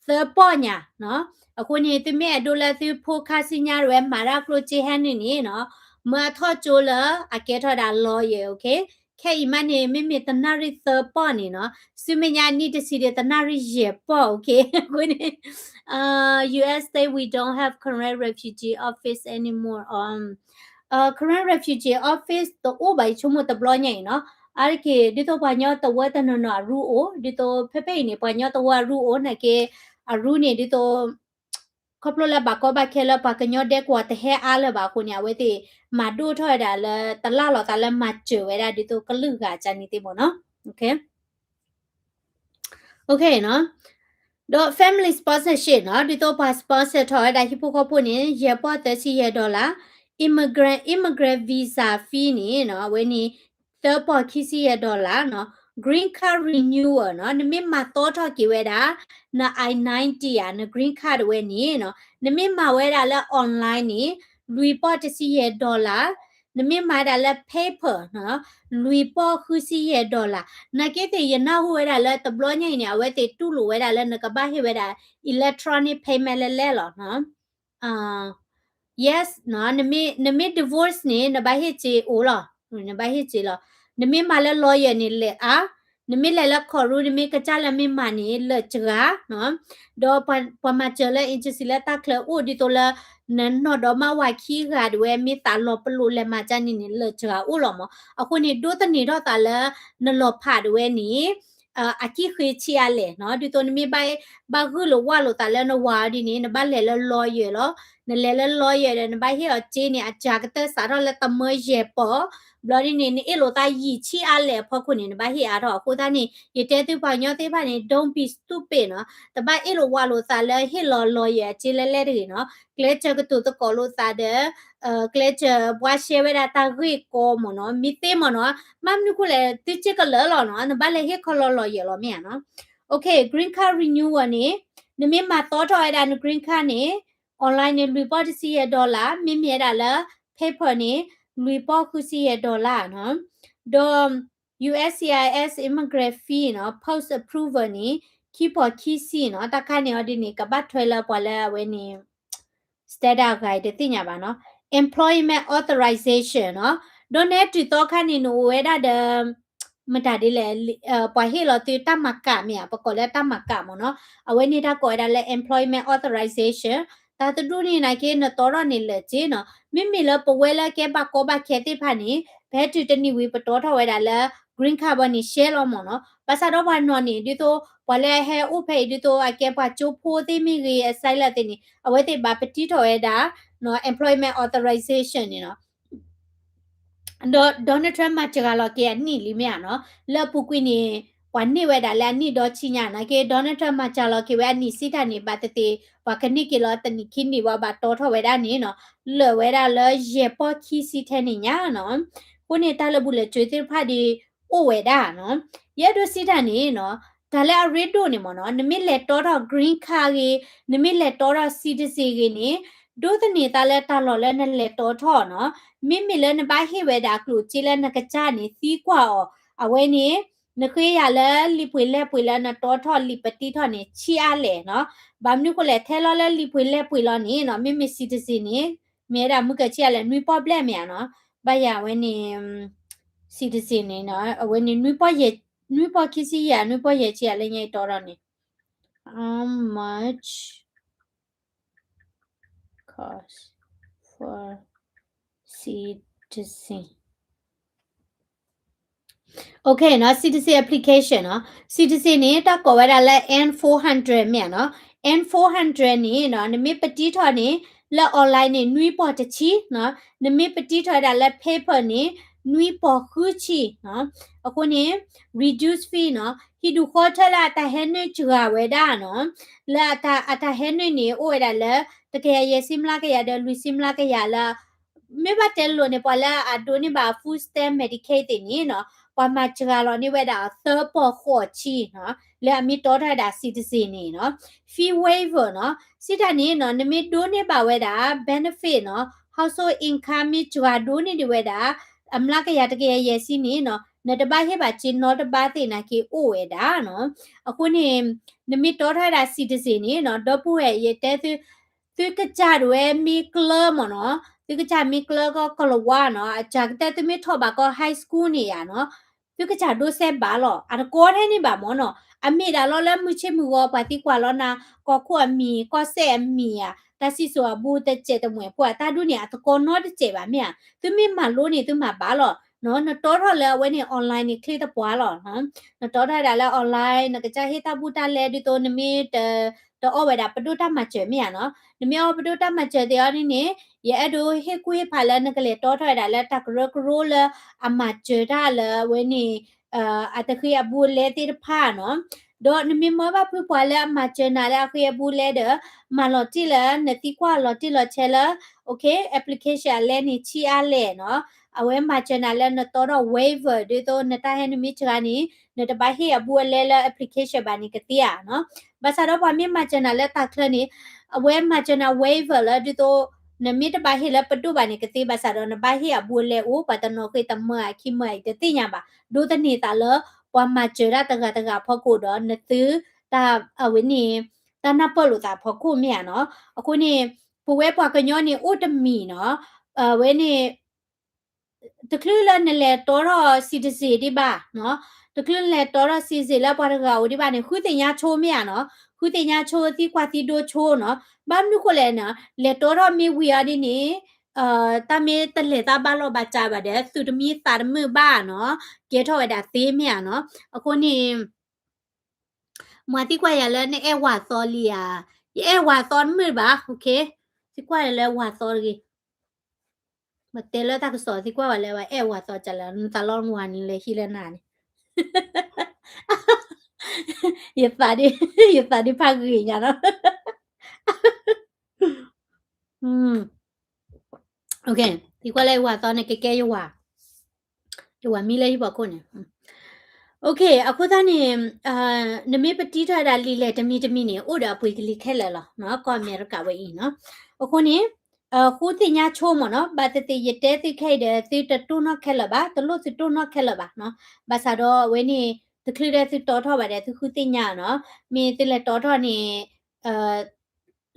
သၢပီၢ်ညါနီၤ, အဃိန့ၣ် သုမ့ၢ်အဲၣ်ဒိးလၢသုဖိခါဆူညါတဝဲ မၤတၢ်ကျိၣ်စ့ဟဲနုာ်န့ၣ်နီၤ, မၢအထီၣ်ကၠိလၢအကဲထီၣ်ဒၣ် lawyer, OK, ခဲအံၤမးန့ၣ် မ့မ့ၢ်တနၣ်ရံၣ်သၢပီၢ်န့ၣ်နီၤ, ဆူမဲာ်ညါအနံၣ်တဆံဒီး တနၣ်ရံၣ်ယဲၢ်ပီၢ်, OK, အဃိန့ၣ် U S state we don't have Karen refugee office anymore, um, Karen refugee office တအိၣ်ဘၣ် ယဆိကမိၣ်တဘျီညါအံၤနီၤ, အါတက့ၢ် ဒ်သိးပှၤကညီတဝၢတနီၤနီၤအရူအိၣ်, ဒ်သိးဖဲဖဲအံၤန့ၣ် ပှၤကညီတဝၢအရူအိၣ် နာ်က့ အရူန့ၣ် ဒ်သိး ခီဖျိလၢဘၣ်ကီဘၣ်ခဲလၢပှၤကညီဒဲကဝီၤတဟဲအါလၢၤဘၣ်အဃိန့ၣ် အဝဲသ့ၣ်မၤဒိၣ်ထီၣ်ဝဲဒၣ်လၢ တလၢ်လီၤသးလၢမၤစၢၤဝဲဒၣ်ဒ်သိးကလုာ်ဂၤကန့ၣ်သ့ၣ်မ့ၢ်နီၤ, OK နီၤ, ဒီး family sponsorship နီၤ, ဒ်သိးပှၤ sponsor ထီၣ်ဝဲဒၣ်ဟံၣ်ဖိဃီဖိန့ၣ် ယဲၢ်ပီၢ်သၢဆံယဲၢ် dollar, immigrant, immigrant visa fee န့ၣ်နီၤ အဝဲန့ၣ် သၢပီၢ်ခံဆံယဲၢ် dollar နီၤ, green card renewal နီၤ, နမ့ၢ်မၤသီထီၣ်က့ၤဝဲဒၣ် န I ninety ဧါ န green card တဝဲန့ၣ်နီၤ, နမ့ၢ်မၤဝဲဒၣ်လၢ online န့ၣ် လွံၢ်ပီၢ်တဆံယဲၢ် dollar, နမ့ၢ်မၤဒၣ်လၢ paper နီၤ, လွံၢ်ပီၢ်ဃုဆံယဲၢ် dollar, နာ်က့သ့ၣ် ယနၢ်ဟူဝဲဒၣ်လၢတဘျီညါအံၤန့ၣ် အဝဲသ့ၣ်တူၢ်လိာ်ဝဲဒၣ်လၢနကဘၣ်ဟ့ၣ်ဝဲဒၣ် electronic payment လဲၣ်လဲၣ်လီၤနီၤ. Yes နီၤ, နမ့ၢ် နမ့ၢ် divorce န့ၣ် နဘၣ်ဟ့ၣ်စ့အိၣ်လီၤ, နဘၣ်ဟ့ၣ်စ့လီၤ. နမ့ၢ်မၤလၢ lawyer န့ၣ် လဲၤအါ, နမ့ၢ်လဲၤလၢ courtroom နမ့ၢ်ကစၢ်လၢမ့ၢ်မၤန့ၣ် လၢာ်စှၤနီၤ. ဒီးပှၤမၤစၢၤလၢ agency လၢတၢ်ချၢအိၣ်ဒ်သိးလၢ နနီၢ်ဒီးမါဝၤခံဂၤတဝဲ မ့ၢ်သးလီၤပလိာ်လဲၤမၤကၢ်န့ၣ်န့ၣ် လၢာ်စှၤအိၣ်လီၤမး. အဃိန့ၣ် ဒိးသန့ၤထီၣ်သးလၢ နလီၤဖးတဝဲန့ၣ် အကံၣ်ဃ့ဆံးအါလဲၣ်နီၤ. ဒ်သိးနမ့ၢ်ဘၣ် ဘၣ်ဂုာ်လိာ်ဝးလိာ်သးလၢနဝၤအီၤဒ်န့ၣ် နဘၣ်လဲၤလၢ lawyer လီၤ. နလဲၤလၢ lawyer ဒီး နဘၣ်ဟ့ၣ်အီၤစ့န့ၣ် အစှၤကတၢၢ်စးထီၣ်လၢတမၢယဲၢ်ပီၢ်, ဘျီဒ်န့ၣ် နအ့ၣ်လိာ်သးယံာ်ဆံးအါလဲၣ်အဖီခိၣ်န့ၣ် နဘၣ်ဟ့ၣ်အါထီၣ်. အဃိသတးန့ၣ် ယတဲသုပှၤကညီသ့ၣ်တဖၣ်န့ၣ် don't be stupid နီၤ. တဘၣ်အ့ၣ်လိာ်ဝးလိာ်သးလၢဟ့ၣ်လီၤ lawyer အစ့လဲၣ်လဲၣ်တဂ့ၤနီၤ. ကျဲးစၢးကတိၤသကိးလိာ်သးဒီး ကျဲးစၢးဘှါရှဲဝဲဒၣ်တၢ်ဂ့ၢ်ကီမ့ၢ်နီၤ, မ့ၢ်သ့မ့ၢ်နီၤ, မ့ၢ်မနုၤဃိလဲၣ် သုစ့ကလၢာ်လီၤနီၤ, နဘၣ်လဲၤဟ့ၣ်ခီလီၤ lawyer လီၤမ့ၢ်ဧါနီၤ. OK, green card renewal န့ၣ် နမ့ၢ်မၤသီထီၣ်ဝဲဒၣ်န green card န့ၣ် online န့ၣ် လွံၢ်ပီၢ်တဆံယဲၢ် dollar, မ့မ့ၢ်ဝဲဒၣ်လၢ paper န့ၣ် လွံၢ်ပီၢ်ဃုဆံယဲၢ် dollar နီၤ. ဒီး U S C I S immigrant fee နီၤ post approval န့ၣ် ခံပီၢ်ခံဆံနီၤ, တၢ်ခါန့ၣ်အီၤဒ်န့ၣ် ကဘၣ်ထွဲလၢပှၤလၢအဝဲန့ၣ် status အဂၤအံၤတသ့ၣ်ညါဘၣ်နီၤ. Employment authorization နီၤ, ဒီးနဲတုၤသီခါန့ၣ် နအိၣ်ဝဲဒၣ်ဒီး မတၤဒ်လဲၣ်, ပှၤဟ့ၣ်လီၤသုတၢ်မၤကၣ်မ့ၢ်ဧါ, ပကိးလၢတၢ်မၤကၣ်မ့ၢ်နီၤ, အဝဲန့ၣ်တၢ်ကိးဝဲဒၣ်လၢ employment authorization, တၢ်တဒူၣ်န့ၣ်နာ်က့ နတီထီၣ်န့ၣ်လၢာ်စ့နီၤ, မ့မ့ၢ်လၢပဝဲလၢကဲဘၣ်ကီဘၣ်ခဲသ့ၣ်တဖၣ်န့ၣ် ပဟဲတုၤတနံၤဝံၤ ပတီထီၣ်ဝဲဒၣ်လၢ green card ဘီန့ၣ် ရှဲလီၤမ့ၢ်နီၤ, ဘၣ်ဆၣ်ဒီးပှၤနီၢ်န့ၣ် ဒ်သိး ပှၤလၢအဟဲအိၣ်ဖဲအံၤ ဒ်သိးအကဲပှၤကၠိဖိသ့ၣ်မ့ၢ်ဂ့ၤ asylum သ့ၣ်န့ၣ် အဝဲသ့ၣ်ဘၣ်ပတံထီၣ်ဝဲဒၣ် employment authorization န့ၣ်နီၤ. ဒီး Donald Trump မၤစှၤလီၤက့ၤအနံၣ်လံမ့ၢ်ဧါနီၤ, လၢအပူၤကွံာ်န့ၣ် ပှၤန့ၢ်ဝဲဒၣ်လၢအနံၣ်ဒီဆံညါနာ်က့ Donald Trump မၤစှၤလီၤက့ၤဝဲအနံၣ်စံးတၢ်န့ၣ် ဘၣ်သ့ၣ်သ့ၣ် ပှၤကန့ၢ်က့ၤလီၤတနံၣ်ခံနံၣ်ဝံၤဘၣ်တီထီၣ်ဝဲဒၣ်န့ၣ်နီၤ, လၢာ်ဝဲဒၣ်လၢယဲၢ်ပီၢ်ခံဆံထဲန့ၣ်ညါနီၤ, အဃိန့ၣ်တၢ်လၢာ်ဘူၣ်လၢာ်စၢၤသ့ၣ်တဖၣ်ဒီး အိၣ်ဝဲဒၣ်နီၤ, ယအဲၣ်ဒိးစံးတၢ်န့ၣ်နီၤ, တၢ်လၢအရ့ဒိၣ်န့ၣ်မ့ၢ်နီၤ, နမ့ၢ်လဲၤတီထီၣ် green card ဂ့ၤ, နမ့ၢ်လဲၤတီထီၣ် citizen ဂ့ၤန့ၣ် ဒိးသန့ၤသးလၢတၢ်လီၢ်လၢနလဲၤတီထီၣ်နီၤ, မ့မ့ၢ်လၢနဘၣ်ဟ့ၣ်ဝဲဒၣ်ကျိၣ်စ့လၢနကစၢ်န့ၣ် သံကွၢ်အီၤ, အဝဲန့ၣ် နဃ့ယၤလၢလံာ်ပှ့ၤလဲၢ်ပှ့ၤလၢနတီထီၣ်လံာ်ပတံထီၣ်န့ၣ် ဆံးအါလဲၣ်နီၤ, ဘၣ်မနုၤဃိလဲၣ် ထဲလီၤလၢလံာ်ပှ့ၤလဲၢ်ပှ့ၤလီၤန့ၣ်နီၤ, မ့မ့ၢ် citizen န့ၣ် မ့ၢ်ဝဲဒၣ်မုၢ်ကၢဆံးအလဲၣ် နွံပီၢ်ဘျဲၣ်မ့ၢ်ဧါနီၤ, ဘၣ်ယၤအဝဲန့ၣ် citizen န့ၣ်နီၤ အဝဲန့ၣ်နွံပီၢ်ယဲၢ် နွံပီၢ်ခံဆံယဲၢ် နွံပီၢ်ယဲၢ်ဆံအလဲၣ်ညါအံၤတီထီၣ်န့ၣ် how much cost for citizen OK နီၤ citizen application နီၤ citizen န့ၣ် တၢ်ကိးဝဲဒၣ်လၢ N four hundred မ့ၢ်ဧါနီၤ N four hundred န့ၣ်နီၤ နမ့ၢ်ပတံထီၣ်န့ၣ် လၢ online န့ၣ် နွံပီၢ်တဆံနီၤ နမ့ၢ်ပတံထီၣ်ဝဲဒၣ်လၢ paper န့ၣ် နွံပီၢ်ဃုဆံနီၤ အဃိန့ၣ် reduce fee နီၤ ဟံၣ်ဒူၣ်ဃီထၢလၢအတၢ်ဟဲနုာ်စှၤဝဲဒၣ်နီၤ လၢအတၢ် အတၢ်ဟဲနုာ်န့ၣ် အိၣ်ဝဲဒၣ်လၢ တကယၤယဲၢ်ဆံမျးကယၤဒီးလွံၢ်ဆံမျးကယၤလၢ မ့ၢ်ဘၣ်တဲလိၤန့ၣ် ပှၤလၢအဒိးန့ၢ်ဘၣ် food stamp Medicaid သ့ၣ်န့ၣ်နီၤ ပှၤမၤစှၤလီၤန့ၢ်ဝဲဒၣ်သၢပီၢ်ဃိးဆံနီၤ လၢအမ့ၢ်တီထီၣ်ဝဲဒၣ် citizen န့ၣ်နီၤ fee waiver နီၤ စံးတၢ်န့ၣ်နီၤ နမ့ၢ်ဒိးန့ၢ်ဘၣ်ဝဲဒၣ် benefit နီၤ household income မ့ၢ်စှၤဒိးန့ၢ်ဒံးဝဲဒၣ် အမျးကယၤတကယၤယဲၢ်ဆံန့ၣ်နီၤ နတဘၣ်ဟ့ၣ်ဘၣ်စ့နီတဘးသ့ၣ်နာ်က့အိၣ်ဝဲဒၣ်နီၤ အဃိန့ၣ် နမ့ၢ်တီထီၣ်ဝဲဒၣ် citizen န့ၣ်နီၤ ဒီပုၢ်ဝဲၢ်ယတဲသု သုကစၢ်ဒၣ်ဝဲမ့ၢ်ကျၢမ့ၢ်နီၤ သုကစၢ်မ့ၢ်ကျၢကီၢ်ကလဝါနီၤ အစှၤကတၢၢ်သုမ့ၢ်ထီၣ်ဘၣ်ကီၢ် high school န့ၣ်ယါနီၤ သုကစၢ်ဒိးစဲဘၣ်လီၤ အတကီထဲန့ၣ်ဘၣ်မ့ၢ်နီၤ အမ့ၢ်ဒၣ်လီၤလၢမုၢ်ဆ့ၣ်မုၢ်ဂီၤ ပှၤသံကွၢ်လီၤနၤ ကီၢ်ခိၣ်အမံၤ ကီၢ်စဲၣ်အမံၤဧါ တၢ်စံၣ်စိၤအဘူးတစဲးတမှဲာ်ဖိအတၢ်ဒူၣ်န့ၣ် အတကီနီတစဲးဘၣ်မ့ၢ်ဧါ သုမ့ၢ်မၤလိန့ၣ် သုမၤဘၣ်လီၤနီၤ နတီထီၣ်လၢအဝဲန့ၣ် online န့ၣ် ချ့သပှၢ်လီၤ နတီထီၣ်ဝဲဒၣ်လၢ online နကစၢ်ဟ့ၣ်တၢ်ဘူၣ်တၢ်လဲဒ်သိးနမ့ၢ်တ တအီၣ်ဝဲဒၣ်ပဒိၣ်တၢ်မၤစၢၤမ့ၢ်ဧါနီၤ, နမ့ၢ်အီၣ်ပဒိၣ်တၢ်မၤစၢၤသ့အီၤန့ၣ်န့ၣ် ယအဲၣ်ဒိးဟ့ၣ်ကူၣ်ဟ့ၣ်ဖးလၢနကလဲၤတီထီၣ်ဝဲဒၣ်လၢတၢ်ကရၢကရိလၢ အမၤစၢၤတၢ်လၢအဝဲန့ၣ် အတဃ့အဘူးအလဲသ့ၣ်တဖၣ်နီၤ, ဒီးနမ့ၢ်မၢဘၣ်ဖုပှၤလၢအမၤစၢၤနၤလၢအဃ့အဘူးအလဲဒီး မၤလီၤတံၢ်လၢနသံကွၢ်လီၤတံၢ်လီၤဆဲးလၢ OK application အလဲန့ၣ်ဆံးအါလဲၣ်နီၤ, အဝဲမၤစၢၤနၤလၢနတီထီၣ် waiver ဒ်သိးနတၢ်ဟဲနုာ်မ့ၢ်စှၤန့ၣ် နတဘၣ်ဟ့ၣ်အဘူးအလဲလၢ application ဘၣ်န့ၣ်ကသ့ဧါနီၤ, ဘၣ်ဆၣ်ဒီးပှၤမ့ၢ်မၤစၢၤနၤလၢတၢ်ချၢန့ၣ် အဝဲမၤစၢၤနၤ waiver လၢဒ်သိး နမ့ၢ်တဘၣ်ဟ့ၣ်လၢပဒိၣ်ဘၣ်န့ၣ်ကသ့ ဘၣ်ဆၣ်ဒီးနဘၣ်ဟ့ၣ်အဘူးအလဲအိၣ် ပှၤတနီၤဃ့တမၢအခံမၢအံၤတသ့ၣ်ညါဘၣ်, ဒိးသန့ၤသးလၢ ပှၤမၤစၢၤတၢ်တဂၤတဂၤအဖီခိၣ်ဒီး နသုတၢ်အဝဲန့ၣ် တၢ်နၢ်ပၢၢ်လိာ်သးအဖီခိၣ်မ့ၢ်ဧါနီၤ, အဃိန့ၣ် ပဝဲပှၤကညီန့ၣ်အိၣ်တမံၤနီၤ, အဝဲန့ၣ် တချုးလၢနလဲၤတီထီၣ် citizen ဒံးဘၣ်နီၤ, တချုးနလဲၤတီထီၣ် citizen လၢပှၤတဂၤအိၣ်ဒံးဘၣ်န့ၣ် ဃုသ့ၣ်ညါဆိမ့ၢ်ဧါနီၤ, ဃုသ့ၣ်ညါဆိသံကွၢ်သံဒိဆိနီၤ, ဘၣ်မနုၤဃိလဲၣ်နီၤ, လဲၤတီထီၣ်မ့ၢ်ဝံၤအီၤဒ်န့ၣ် တၢ်မ့ၢ်တလဲၤသးဘၣ်လီၢ်ဘၣ်စးဘၣ်ဒီး သုးတမံသးတမုာ်ဘၣ်နီၤ, ကဲထီၣ်ဝဲဒၣ်သ့မ့ၢ်ဧါနီၤ, အဃိန့ၣ် မၤသံကွၢ်ယၤလၢနအဲၣ်ဝၤသီလံဧါ, ယအဲၣ်ဝၤသီတမုာ်ဘၣ်, သံကွၢ်ယၤလၢဝၤသီတဂ့ၤ, မတဲလၢတၢ်ကစီၣ်သံကွၢ်ဝဲလၢဝဲအဲၣ်ဝၤသီကလဲၣ်, နသးလီနဝၤန့ၣ်လဲၤဟံးလၢနၤန့ၣ်, ယသးဒ် ယသးဒ်ဖးဂ့ၤညါနီၤ သံကွၢ်လၢယဝၤသီန့ၣ် ကကဲယဝၤ, ယဝၤမံလၢဟံၣ်ဖီခိၣ်န့ၣ်, OK အဃိသတးန့ၣ် နမ့ၢ်ပတံထီၣ်ဝဲဒၣ်လံာ်လဲၢ်တမံၤတမံၤန့ၣ် အိၣ်ဒီးအပှ့ၤကလံၤခဲလၢာ်လီၤ, ကီၢ်အမဲရကၤဝဲအံၤနီၤ, အဃိန့ၣ် ဃုသ့ၣ်ညါဆိမ့ၢ်နီၤ, ဘၣ်သ့ၣ်သ့ၣ်ယတဲသုခဲအံၤဒီး သုတတိၢ်နီၣ်ခဲလၢာ်ဘၣ်, တလိၣ်သုတိၢ်နီၣ်ခဲလၢာ်ဘၣ်နီၤ, ဘၣ်ဆၣ်ဒီးအဝဲန့ၣ် တချုးဒီးသုတီထီၣ်ဘၣ်ဒီး သုဃုသ့ၣ်ညါနီၤ, မ့ၢ်သုလဲၤတီထီၣ်န့ၣ်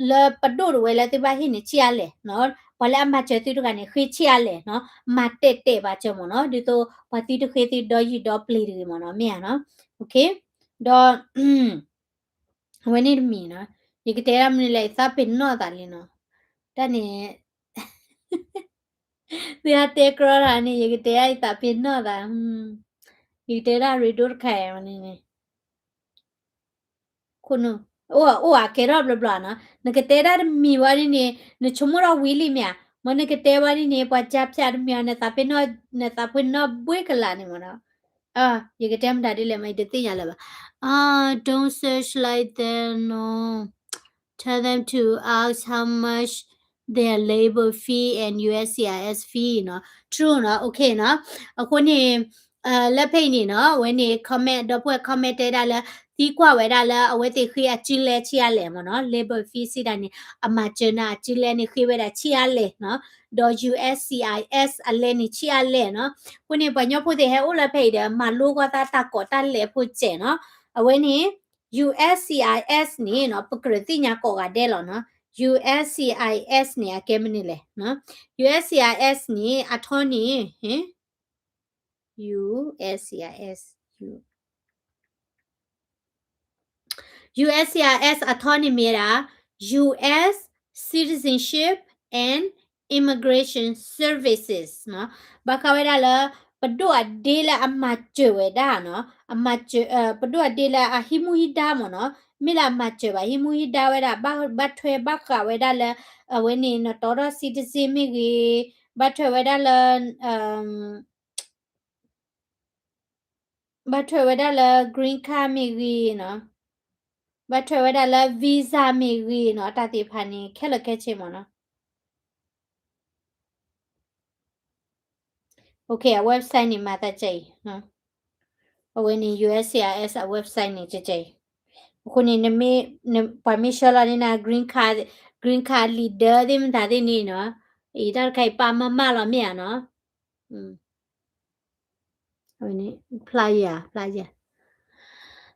လၢပဒိၣ်တဝဲလၢသုဘၣ်ဟ့ၣ်န့ၣ်ဆံးအါလဲၣ်နီၤ, ပှၤလၢအမၤစၢၤသုတဂၤန့ၣ် ဃ့ဆံးအါလဲၣ်နီၤ, မၤတဲာ်တဲာ်ဘၣ်စၢၤမ့ၢ်နီၤ, ဒ်သိးပှၤသုတဃ့သုဒီယုၢ်ဒီပျ့ၤတဂ့ၤမ့ၢ်နီၤ, မ့ၢ်ဧါနီၤ, OK ဒီး အဝဲန့ၣ်တမံၤနီၤ, ယကတဲဒၣ်မနုၤလဲၣ် ယသးပ့ၤနီၣ်သးလံနီၤ, တၢ်န့ၣ် သုဟးတဲကြီတၢ်န့ၣ် ယကတဲဒၣ်ယသးပ့ၤနီၣ်သး, ယကတဲဒၣ်ရ့ဒိၣ်တခါအံၤန့ၣ် ခိၣ်နူာ် အိၣ် အိၣ်အကဲထီၣ်ဘျီဘျီနီၤ, နကတဲဒၣ်တမံၤဝဲဒ်န့ၣ် နဆိကမိၣ်ထီၣ်ဝံၤလံမ့ၢ်ဧါ, မ့ၢ်နကတဲဝဲဒ်န့ၣ် ပှၤကၢဖၠးတမံၤအီၤ နသးပ့ၤနီၣ် နသးပ့ၤနီၣ်ဘှ့ကလာ်န့ၣ်မ့ၢ်နီၤ, ယကတဲမတၤဒ်လဲၣ်မ့ၢ် ယတသ့ၣ်ညါလၢၤဘၣ်, don't search like that no, tell them to ask how much their labor fee and U S C I S fee နီၤ, true နီၤ, OK နီၤ, အဃိန့ၣ် လၢဖဲအံၤန့ၣ်နီၤ အဝဲန့ၣ် comment ဒီပုၢ်ဝဲၢ် comment တဲဒၣ်လၢ သံကွၢ်ဝဲဒၣ်လၢ အဝဲသ့ၣ်ဃ့အစုလဲဆံးအါလဲၣ်မ့ၢ်နီၤ, labor fee စံးဒၣ်န့ၣ် အမၤစၢၤနၤအစုလဲန့ၣ် ဃ့ဝဲဒၣ်ဆံးအါလဲၣ်နီၤ, ဒီး U S C I S အလဲန့ၣ်ဆံးအါလဲၣ်နီၤ, အဃိန့ၣ် ပှၤကညီဖိသ့ၣ်ဟဲအိၣ်လၢဖဲအံၤဒီး မၤလိကွၢ်သးတၢ်ကိးတၢ်လဲၤဖိစဲးနီၤ, အဝဲန့ၣ် U S C I S န့ၣ်နီၤ ပကြၢးသ့ၣ်ညါကိးဂၤဒဲးလီၤနီၤ, U S C I S န့ၣ် အကဲမနုၤလဲၣ်, U S C I S န့ၣ် အထီန့ၣ် ဟ့ U S C I S, U, U S C I S အထီန့ၣ်မ့ၢ်ဒၣ် U S Citizenship and Immigration Services နီၤ, ဘၣ်ဃးဝဲဒၣ်လၢ ပဒိၣ်အဒ့လၢအမၤစၢၤဝဲဒၣ်နီၤ, အမၤစၢၤ ပဒိၣ်အဒ့လၢအဟံးမူဟံးဒါမ့ၢ်နီၤ, မ့ၢ်လၢအမၤစၢၤဘၣ် ဟံးမူဟံးဒါဝဲဒၣ် ဘၣ်ထွဲဘၣ်ဃးဝဲဒၣ်လၢ အဝဲန့ၣ် နတီထီၣ် citizen မ့ၢ်ဂ့ၤ, ဘၣ်ထွဲဝဲဒၣ်လၢ ဘၣ်ထွဲဝဲဒၣ်လၢ green card မ့ၢ်ဂ့ၤနီၤ, ဘၣ်ထွဲဝဲဒၣ်လၢ visa မ့ၢ်ဂ့ၤနီၤ, တၢ်သ့ၣ်တဖၣ်န့ၣ် ခဲလၢာ်ခဲဆ့မ့ၢ်နီၤ. အ website န့ၣ် မၤသးကဲအံၤ, အဝဲန့ၣ် U S C I S အ website န့ၣ် ကဲကဲအံၤ, အဃိန့ၣ် နမ့ၢ် ပှၤမ့ၢ်ဆှၢလီၤန့ၢ်နၤ green card, green card လံာ်ဒၢသ့ၣ်မတၤသ့ၣ်န့ၣ်နီၤ, အံၤတၢ်တခါအံၤပာ်မၢ်မၢ်လီၤမ့ၢ်ဧါနီၤ. အဝဲန့ၣ် ဖျါယၤ ဖျါယၤ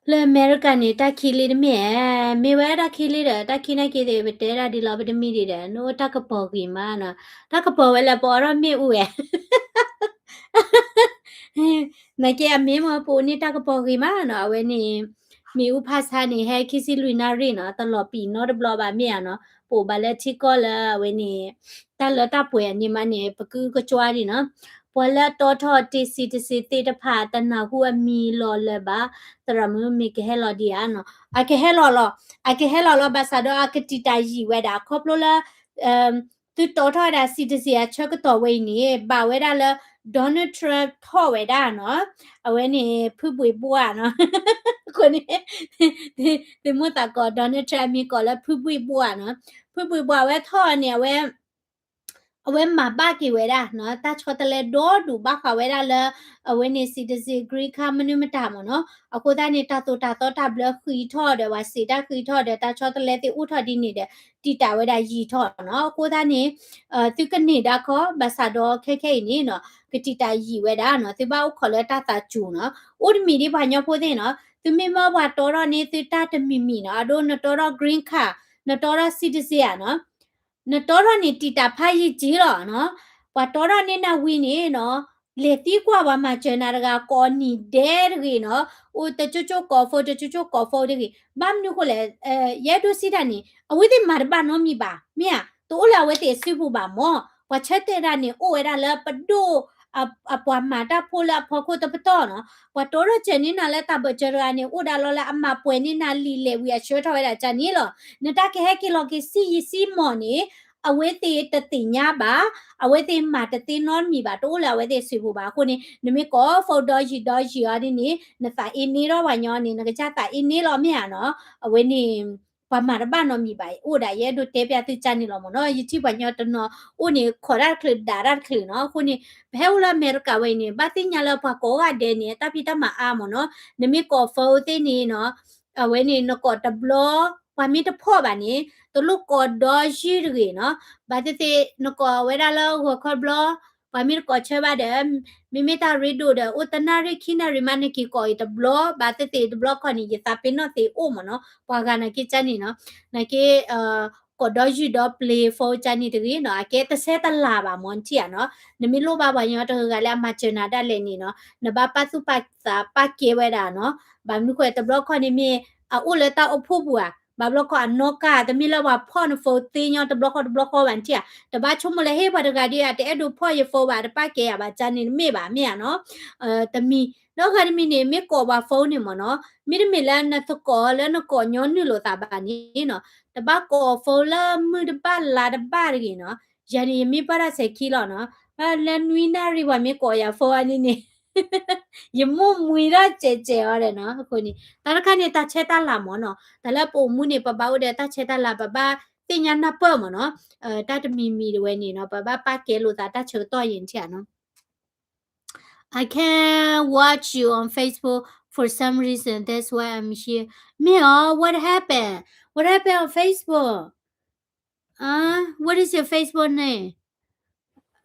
လၢအမဲရကၤန့ၣ် တၢ်ခံလ့တမ့ၢ်ဧါ, မ့ၢ်ဝဲတၢ်ခံလ့ဒီး တၢ်ခံနာ်က့သ့ၣ် ပတဲဒၣ်ဒ်လီၤ ပတမံၤဒံးဒီး နအိၣ်တၢ်ကပီၤဂ့ၤမးနီၤ, တၢ်ကပီၤဝဲလၢပအီထီၣ်မ့ၣ်အူဝဲ နာ်က့အမ့ၢ်မ့ၢ်ပအိၣ်န့ၣ်တၢ်ကပီၤဂ့ၤမးနီၤ, အဝဲန့ၣ် မ့ၣ်အူဖးဆါန့ၣ် ဟဲခံဆံလွံၢ်နၣ်ရံၣ်နီၤ, တလီၤပံာ်နီတဘျီဘၣ်မ့ၢ်ဧါနီၤ, ပအိၣ်ဘၣ်လၢထံကီၢ်လၢအဝဲန့ၣ် တၢ်လၢတၢ်ပှဲၤအန့ၣ်မးန့ၣ် ပကအုကစွါဒံးနီၤ. ပှၤလၢအတီထီၣ်တ့ၢ် citizen သ့ၣ်တဖၣ် တနၢ်ဟူအမံၤလီၤလၢၤဘၣ်, သရၣ်မုၣ်မ့ၢ်ကဟဲလီၤဒံးဧါနီၤ, အကဟဲလီၤလီၤ, အကဟဲလီၤလီၤ ဘၣ်ဆၣ်ဒီးအကတံာ်တာ်ယံာ်ဝဲဒၣ် ခီဖျိလၢ သုတီထီၣ်ဝဲဒၣ် citizen အဆၢကတီၢ်ဝဲအံၤန့ၣ် ဘၣ်ဝဲဒၣ်လၢ Donald Trump ထီၣ်ဝဲဒၣ်နီၤ, အဝဲန့ၣ် ဖုဘှံးဘှါနီၤ, အဃိန့ၣ် သုမိၣ်သးကိး Donald Trump အမံၤကိးလၢဖုဘှံးဘှါနီၤ, ဖုဘှံးဘှါဝဲထီၣ်န့ၣ် အဝဲ အဝဲမၤဘၣ်က့ၤဝဲဒၣ်နီၤ, တၢ်ဆီတလဲဒီဒူၣ်ဘၣ်ဃးဝဲဒၣ်လၢ အဝဲန့ၣ် citizen green card မနုၤမတၤမ့ၢ်နီၤ, အဃိသတးန့ၣ် တၢ်သိၣ်တၢ်သီတၢ်ဘျၢဃံးထီၣ်ဒီး ပှၤစံးတၢ်ဃံးထီၣ်ဒီး တၢ်ဆီတလဲသ့ၣ်အိၣ်ထီၣ်ဒ်န့ၣ်ဒီး တံာ်တာ်ဝဲဒၣ်ယံာ်ထီၣ်နီၤ, အဃိသတးန့ၣ် သုကန့ၢ်ဒၣ်ခီ ဘၣ်ဆၣ်ဒီးခဲခဲအံၤန့ၣ်နီၤ ကတံာ်တာ်ယံာ်ဝဲဒၣ်နီၤ, သုဘၣ်အိၣ်ခိးလၢတၢ်သးစူၤနီၤ, အိၣ်တမံၤဒ်ပှၤကညီဖိသ့ၣ်နီၤ, သုမ့ၢ်မၢပှၤတီထီၣ်န့ၢ်သုတၢ်တမံၤမံၤနီၤ, အဒိနတီထီၣ် green card, နတီထီၣ် citizen ဧါနီၤ နတီထီၣ်န့ၣ် တံာ်တာ်ဖးယံာ်က့ၤလီၤနီၤ, ပှၤတီထီၣ်န့ၢ်နၤဝံၤန့ၣ်နီၤ, လဲၤသံကွၢ်ပှၤမၤစၢၤနၤတဂၤ ကိးနံၤဒဲးတဂ့ၤနီၤ, အိၣ်တကၠိကၠိကိး phone တကၠိကၠိကိး phone တဂ့ၤ, ဘၣ်မနုၤဃိလဲၣ်, ယအဲၣ်ဒိးစံးတၢ်န့ၣ် အဝဲသ့ၣ်မၤတဘၣ်နီတမံၤဘၣ်, မ့ၢ်ဧါ, တအိၣ်လၢအဝဲသ့ၣ်အစုပူၤဘၣ်မၢ်, ပှၤဆၢတဲာ်တၢ်န့ၣ် အိၣ်ဝဲဒၣ်လၢပဒိၣ် အပှၤမၤတၢ်ဖိလၢအဖီခိၣ်တပတီၢ်နီၤ, ပှၤတီထီၣ်စၢၤန့ၢ်နၤလၢတၢ်ဘၢၣ်စၢၤတဂၤန့ၣ် အိၣ်ဒၣ်လီၤလၢအမၤပှဲၤန့ၢ်နၤလံာ်လဲၣ်ဝံၤအဆှၢထီၣ်ဝဲဒၣ်ကန့ၣ်လီၤ, နတၢ်ကဟဲက့ၤလီၤက့ၤဆံးယံာ်ဆံးမီၢ်န့ၣ် အဝဲသ့ၣ်တသ့ၣ်ညါဘၣ်, အဝဲသ့ၣ်မၤတသ့နီတမံၤဘၣ်, တအိၣ်လၢအဝဲသ့ၣ်စုပူၤဘၣ်, အဃိန့ၣ် နမ့ၢ်ကိး phone ဒီယံာ်ဒီယံာ်အီၤဒ်န့ၣ် နသးအ့န့ၢ်ထီၣ်ပှၤညီန့ၣ် နကစၢ်သးအ့န့ၢ်လီၤမ့ၢ်ဧါနီၤ, အဝဲန့ၣ် ပှၤမၤတဘၣ်နီတမံၤဘၣ်, အိၣ်ဒၣ်ယအဲၣ်ဒိးတဲပျၢ်သုကန့ၣ်လီၤမ့ၢ်နီၤ, ယထံၣ်ပှၤညီတနီၤအိၣ်န့ၣ် ခိးတၢ်တချုးဒၣ်တၢ်တချုးနီၤ, အဃိန့ၣ် ပဟဲအိၣ်လၢအမဲရကၤဝဲအံၤန့ၣ် ဘၣ်သ့ၣ်ညါလၢပှၤကိးဂၤဒဲးန့ၣ် တၢ်ဖံးတၢ်မၤအါမ့ၢ်နီၤ, နမ့ၢ်ကိး phone သ့ၣ်န့ၣ်နီၤ, အဝဲန့ၣ် နကိးတဘျီ ပှၤမ့ၢ်တဖီၣ်ဘၣ်န့ၣ် တလိၣ်ကိးဒီယုၢ်တဂ့ၤနီၤ, ဘၣ်သ့ၣ်သ့ၣ် နကိးဝဲဒၣ်လၢဂီၤခီတဘျီ ပှၤမ့ၢ်တကိးဆၢဘၣ်ဒီး မ့မ့ၢ်တၢ်ရ့ဒိၣ်ဒီး အိၣ်တနၣ်ရံၣ်ခံနၣ်ရံၣ်မး နက့ၤကိးအံၤတဘျီ ဘၣ်သ့ၣ်သ့ၣ်တဘျီခီန့ၣ် ယသးပ့ၤနီၣ်သ့အိၣ်မ့ၢ်နီၤ, ပှၤဂၤနာ်က့ကန့ၣ်နီၤ, နာ်က့ ကိးဒီယုၢ်ဒီ play phone ကန့ၣ်တဂ့ၤနီၤ, အကဲတဆဲတလၤဘၣ်မ့ၢ်နထံၣ်ဧါနီၤ, နမ့ၢ်လိၣ်ဘၣ်ပှၤကညီတဂၤဂၤလၢအမၤစၢၤနၤဒၣ်လဲာ်န့ၣ်နီၤ, နဘၣ်ပာ်သူၣ်ပာ်သးပာ်ကဲဝဲဒၣ်နီၤ, ဘၣ်မနုၤဃိတဘျီခီန့ၣ်မ့ၢ် အအိၣ်လၢတၢ်အိၣ်ဖှိၣ်ပူၤဧါ, ဘၣ်ဘျီခီအနီၢ်ကါ တမ့ၢ်လၢပှၤဖီၣ်န phone သ့ညီတဘျီခီတဘျီခီဘၣ်နထံၣ်ဧါ, တဘၣ်ဆိကမိၣ်လၢဟ့ၣ်ပှၤတဂၤဒ်အံၤ တအဲၣ်ဒိးဖီၣ်ယ phone ဘၣ် တပာ်ကဲယၤဘၣ်ကန့ၣ်တမ့ၢ်ဘၣ် မ့ၢ်ဧါနီၤ, တမံၤ, ဒီးဂၤတမံၤန့ၣ် မ့ၢ်ကိးပှၤ phone န့ၣ်မ့ၢ်နီၤ, မ့တမ့ၢ်လၢနသကိးလၢနကိးညီနုၢ်လိာ်သးဘၣ်န့ၣ်နီၤ, တဘၣ်ကိး phone လၢမုၢ်တဘၣ်လါတဘၣ်တဂ့ၤနီၤ, ယၤန့ၣ် ယမ့ၢ်ပၢ်တၢ်ဆဲးခံလီၤနီၤ, ဘၣ်လၢနွံနၣ်ရံၣ်ပှၤမ့ၢ်ကိးယၤ phone အါန့ၣ်န့ၣ် ယမိၢ်မှံထီၣ်ကဲးကဲးအီၤဒီးနီၤ, အဃိန့ၣ် တၢ်တခါန့ၣ် တၢ်ဆဲးတၢ်လၤမ့ၢ်နီၤ, တၢ်လၢပအိၣ်မူန့ၣ် ပဘၣ်အိၣ်ဒီးတၢ်ဆဲးတၢ်လၤ ပဘၣ်သ့ၣ်ညါနၢ်ပၢၢ်မ့ၢ်နီၤ, တၢ်တမံၤမံၤတဝဲန့ၣ်နီၤ ပဘၣ်ပာ်ကဲလိာ်သးတၢ်ဆၢကတီၢ်ယဲၢ်ထံၣ်ဧါနီၤ. I can't watch you on Facebook for some reason. That's why I'm here. မ့ၢ်ဧါ, what happened? What happened on Facebook? What is your Facebook name?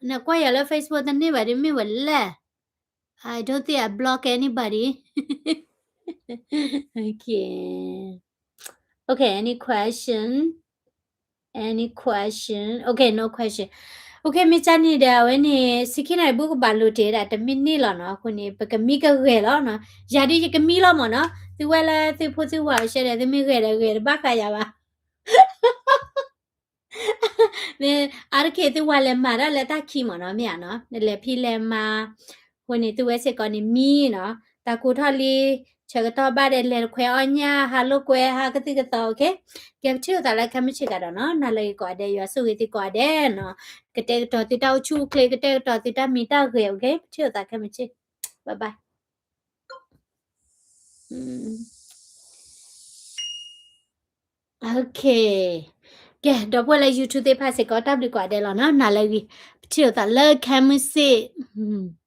နကွၢ်ယၤလၢ Facebook တန့ၢ်ဘၣ်ဒီး မ့ၢ်ဝဲလဲၣ်. I don't think I block anybody. Okay. Okay, any question? Okay, no question. Okay, မ့ၢ်ကန့ၣ်ဒီး အဝဲန့ၣ် ဆံခံနၣ်ရံၣ်ဘူၣ်ကဘၣ်လိၤတ့ၢ်ဒၣ်တမံးနံးလီၤနီၤ. အဃိန့ၣ် ပကမံကဂဲၤလီၤနီၤ. ယၤဒ်ယကမံလီၤမၢ်နီၤ. သုဝဲလၢသုဖိသုဝၤအရှဲဒီး သုမ့ၢ်ဂဲၤဒီးဂဲၤတဘၣ်ဃးယၤဘၣ်. မ့ၢ်အါတက့ၢ်သုဝၤလဲၤမၤတၢ်လၢတၢ်ခံမၢ်နီၤ မ့ၢ်ဧါနီၤ. နလဲၤဖံးလဲၤမၤ အဃိန့ၣ် သုဝဲစ့ၢ်ကီးန့ၣ်မံနီၤ. တၢ်ကိးထီၣ်လံ ဆၢကတီၢ်ဘၣ်ဒီး လဲၤတခွဲအီၣ်ညၣ် ဟးလိာ်ကွဲ ဟးကသုၣ်ကသီ okay. ကဲ ပထံၣ်လိာ်သးလၢခဲမုၢ်ဆ့ၣ်ကဒီးနီၤ. နၤလၢအဂ့ၤကိးဂၤဒဲး ယွၤဆိၣ်ဂ့ၤသုကိးဂၤဒဲးနီၤ. ကတဲာ်ကတီၤသုတၢ်အိၣ်ဆူၣ်အိၣ်ချ့ ကတဲာ်ကတီၤသုတၢ်မံတၢ်ဂဲၤ okay. ပထံၣ်လိာ်သးခဲမုၢ်ဆ့ၣ် bye bye. ကဲ ဒီပုၢ်ဝဲၢ်လၢ YouTube သ့ၣ်တဖၣ်စ့ၢ်ကီး တၢ်ဘျုးကိးဂၤဒဲးလီၤနီၤ. နၤလၢအဂ့ၤ ပထံၣ်လိာ်သးလၢခဲမုၢ်ဆ့ၣ်